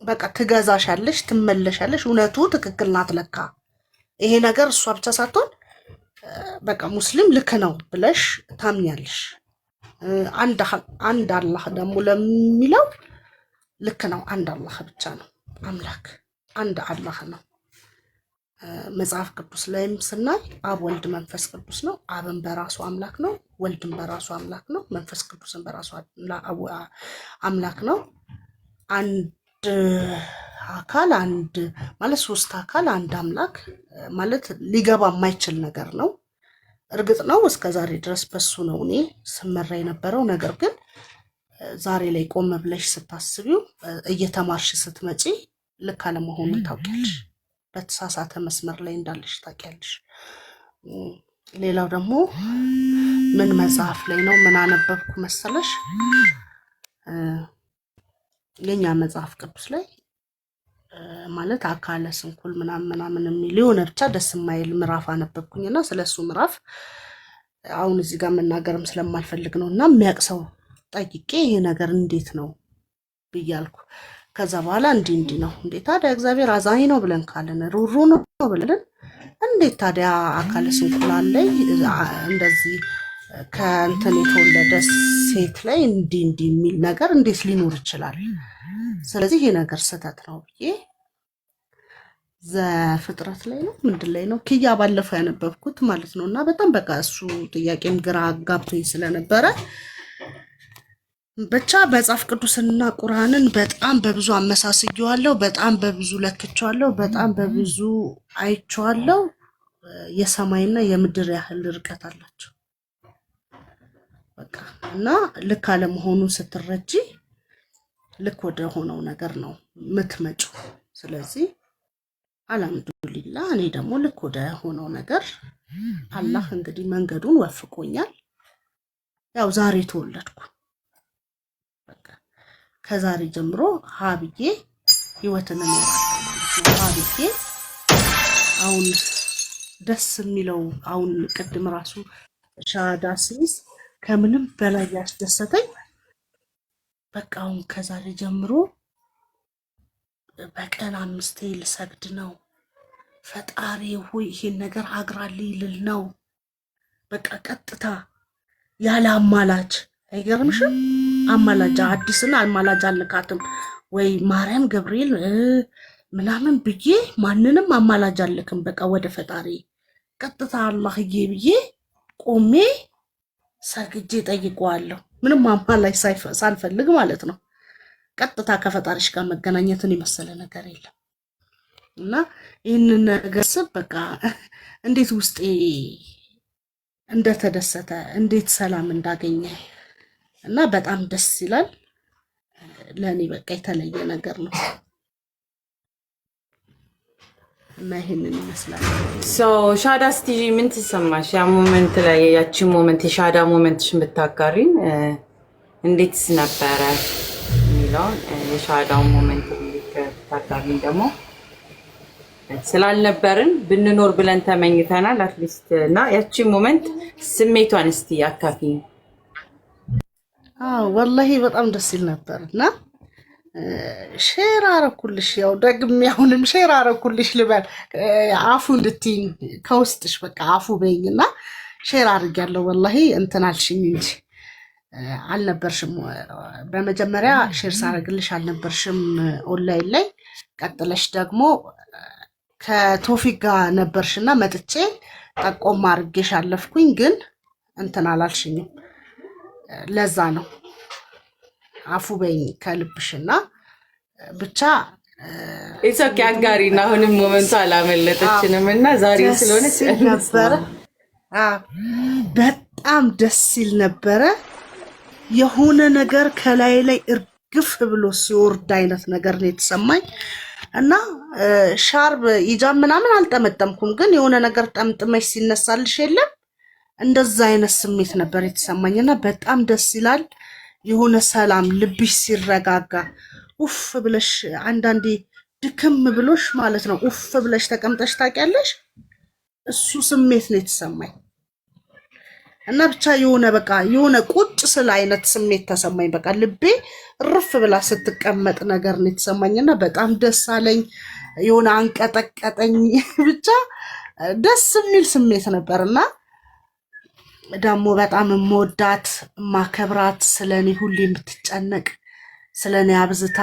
[SPEAKER 2] በቃ ትገዛሻለሽ፣ ትመለሻለሽ። እውነቱ ትክክል ናት ለካ ይሄ ነገር እሷ ብቻ ሳትሆን በቃ ሙስሊም ልክ ነው ብለሽ ታምኛለሽ። አንድ አላህ ደግሞ ለሚለው ልክ ነው። አንድ አላህ ብቻ ነው አምላክ፣ አንድ አላህ ነው። መጽሐፍ ቅዱስ ላይም ስናይ አብ ወልድ መንፈስ ቅዱስ ነው። አብን በራሱ አምላክ ነው፣ ወልድን በራሱ አምላክ ነው፣ መንፈስ ቅዱስን በራሱ አምላክ ነው። አንድ አካል አንድ ማለት ሶስት አካል አንድ አምላክ ማለት ሊገባ የማይችል ነገር ነው። እርግጥ ነው እስከ ዛሬ ድረስ በሱ ነው እኔ ስመራ የነበረው። ነገር ግን ዛሬ ላይ ቆም ብለሽ ስታስቢው እየተማርሽ ስትመጪ ልክ አለመሆኑን ታውቂያለሽ። በተሳሳተ መስመር ላይ እንዳለሽ ታውቂያለሽ። ሌላው ደግሞ ምን መጽሐፍ ላይ ነው ምን አነበብኩ መሰለሽ? የኛ መጽሐፍ ቅዱስ ላይ ማለት አካለ ስንኩል ምናምን ምናምን የሚል የሆነ ብቻ ደስ የማይል ምዕራፍ አነበብኩኝና ስለሱ ምዕራፍ አሁን እዚህ ጋር መናገርም ስለማልፈልግ ነው እና የሚያውቅ ሰው ጠይቄ ይሄ ነገር እንዴት ነው ብያልኩ። ከዛ በኋላ እንዲህ እንዲህ ነው። እንዴ ታዲያ እግዚአብሔር አዛኝ ነው ብለን ካለን ሩሩ ነው ብለን እንዴት ታዲያ አካለ ስንኩላን ላይ እንደዚህ ከእንትን የተወለደ ሴት ላይ እንዲህ እንዲህ የሚል ነገር እንዴት ሊኖር ይችላል? ስለዚህ ይሄ ነገር ስህተት ነው ብዬ ዘፍጥረት ላይ ነው ምንድን ላይ ነው ክያ ባለፈው ያነበብኩት ማለት ነው። እና በጣም በቃ እሱ ጥያቄም ግራ አጋብቶኝ ስለነበረ ብቻ መጽሐፍ ቅዱስንና ቁርአንን በጣም በብዙ አመሳስየዋለሁ፣ በጣም በብዙ ለክቼዋለሁ፣ በጣም በብዙ አይቼዋለሁ። የሰማይና የምድር ያህል ርቀት አላቸው። በቃ እና ልክ አለመሆኑን ስትረጂ ልክ ወደ ሆነው ነገር ነው የምትመጪው። ስለዚህ አልሐምዱሊላ እኔ ደግሞ ልክ ወደ ሆነው ነገር አላህ እንግዲህ መንገዱን ወፍቆኛል። ያው ዛሬ ተወለድኩ። በቃ ከዛሬ ጀምሮ ሀብዬ ህይወትን እኖራለሁ ማለት ነው። ሀብዬ አሁን ደስ የሚለው አሁን ቅድም ራሱ ሻሃዳ ስይዝ ከምንም በላይ ያስደሰተኝ በቃ አሁን ከዛሬ ጀምሮ በቀን 5 ልሰግድ ነው። ፈጣሪ ሆይ ይሄን ነገር አግራልኝ ልል ነው። በቃ ቀጥታ ያለ አማላጅ አይገርምሽም? አማላጅ አዲስን አማላጅ አልካትም ወይ ማርያም ገብርኤል ምናምን ብዬ ማንንም አማላጅ አልክም። በቃ ወደ ፈጣሪ ቀጥታ አላህዬ ብዬ ቆሜ ሰግጄ ጠይቀዋለሁ። ምንም አማላጅ ሳልፈልግ ማለት ነው። ቀጥታ ከፈጣሪሽ ጋር መገናኘትን የመሰለ ነገር የለም። እና ይህንን ነገር ስብ በቃ እንዴት ውስጤ እንደተደሰተ እንዴት ሰላም እንዳገኘ እና በጣም ደስ ይላል። ለእኔ በቃ የተለየ ነገር ነው እና ይህንን ይመስላል።
[SPEAKER 1] ሻዳ ስትይዢ ምን ትሰማሽ? ያ moment ላይ ያቺን moment የሻዳ moment ሽን ብታጋሪን እንዴትስ ነበረ የሚለውን የሻዳውን moment ብታጋሪን ደግሞ ስላልነበርን ብንኖር ብለን ተመኝተናል። At least እና ያቺን moment ስሜቷን እስቲ አካፊኝ።
[SPEAKER 2] አዎ ወላሂ በጣም ደስ ይል ነበር እና share አረኩልሽ፣ ያው ደግሜ አሁንም share አረኩልሽ ልበል፣ አፉ እንድትይኝ ከውስጥሽ በቃ አፉ በይኝ እና share አድርጊያለሁ። ወላሂ እንትን አልሽኝ እንጂ አልነበርሽም። በመጀመሪያ share ሳረግልሽ አልነበርሽም ኦንላይን ላይ። ቀጥለሽ ደግሞ ከቶፊክ ጋር ነበርሽና መጥቼ ጠቆም አድርጌሽ አለፍኩኝ፣ ግን እንትን አላልሽኝም። ለዛ ነው አፉ በይኝ ከልብሽና ብቻ
[SPEAKER 1] It's okay አጋሪና አሁንም moment ኡ አላመለጠችንም እና ዛሬ ስለሆነ
[SPEAKER 2] ሲል ነበረ። በጣም ደስ ሲል ነበረ። የሆነ ነገር ከላይ ላይ እርግፍ ብሎ ሲወርድ አይነት ነገር ነው የተሰማኝ እና ሻርብ ሂጃብ ምናምን አልጠመጠምኩም፣ ግን የሆነ ነገር ጠምጥመሽ ሲነሳልሽ የለም እንደዛ አይነት ስሜት ነበር የተሰማኝ እና በጣም ደስ ይላል። የሆነ ሰላም ልብሽ ሲረጋጋ ኡፍ ብለሽ አንዳንዴ ድክም ብሎሽ ማለት ነው ኡፍ ብለሽ ተቀምጠሽ ታውቂያለሽ? እሱ ስሜት ነው የተሰማኝ እና ብቻ የሆነ በቃ የሆነ ቁጭ ስለ አይነት ስሜት ተሰማኝ። በቃ ልቤ እርፍ ብላ ስትቀመጥ ነገር ነው የተሰማኝ እና በጣም ደስ አለኝ። የሆነ አንቀጠቀጠኝ። ብቻ ደስ የሚል ስሜት ነበር እና ደግሞ በጣም የምወዳት የማከብራት ስለ እኔ ሁሌ የምትጨነቅ ስለ እኔ አብዝታ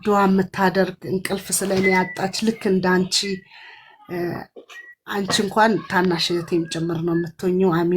[SPEAKER 2] ዱዓ የምታደርግ እንቅልፍ ስለ እኔ ያጣች ልክ እንደ አንቺ አንቺ እንኳን ታናሽ እህቴም ጭምር ነው የምትሆኚው። አሚን።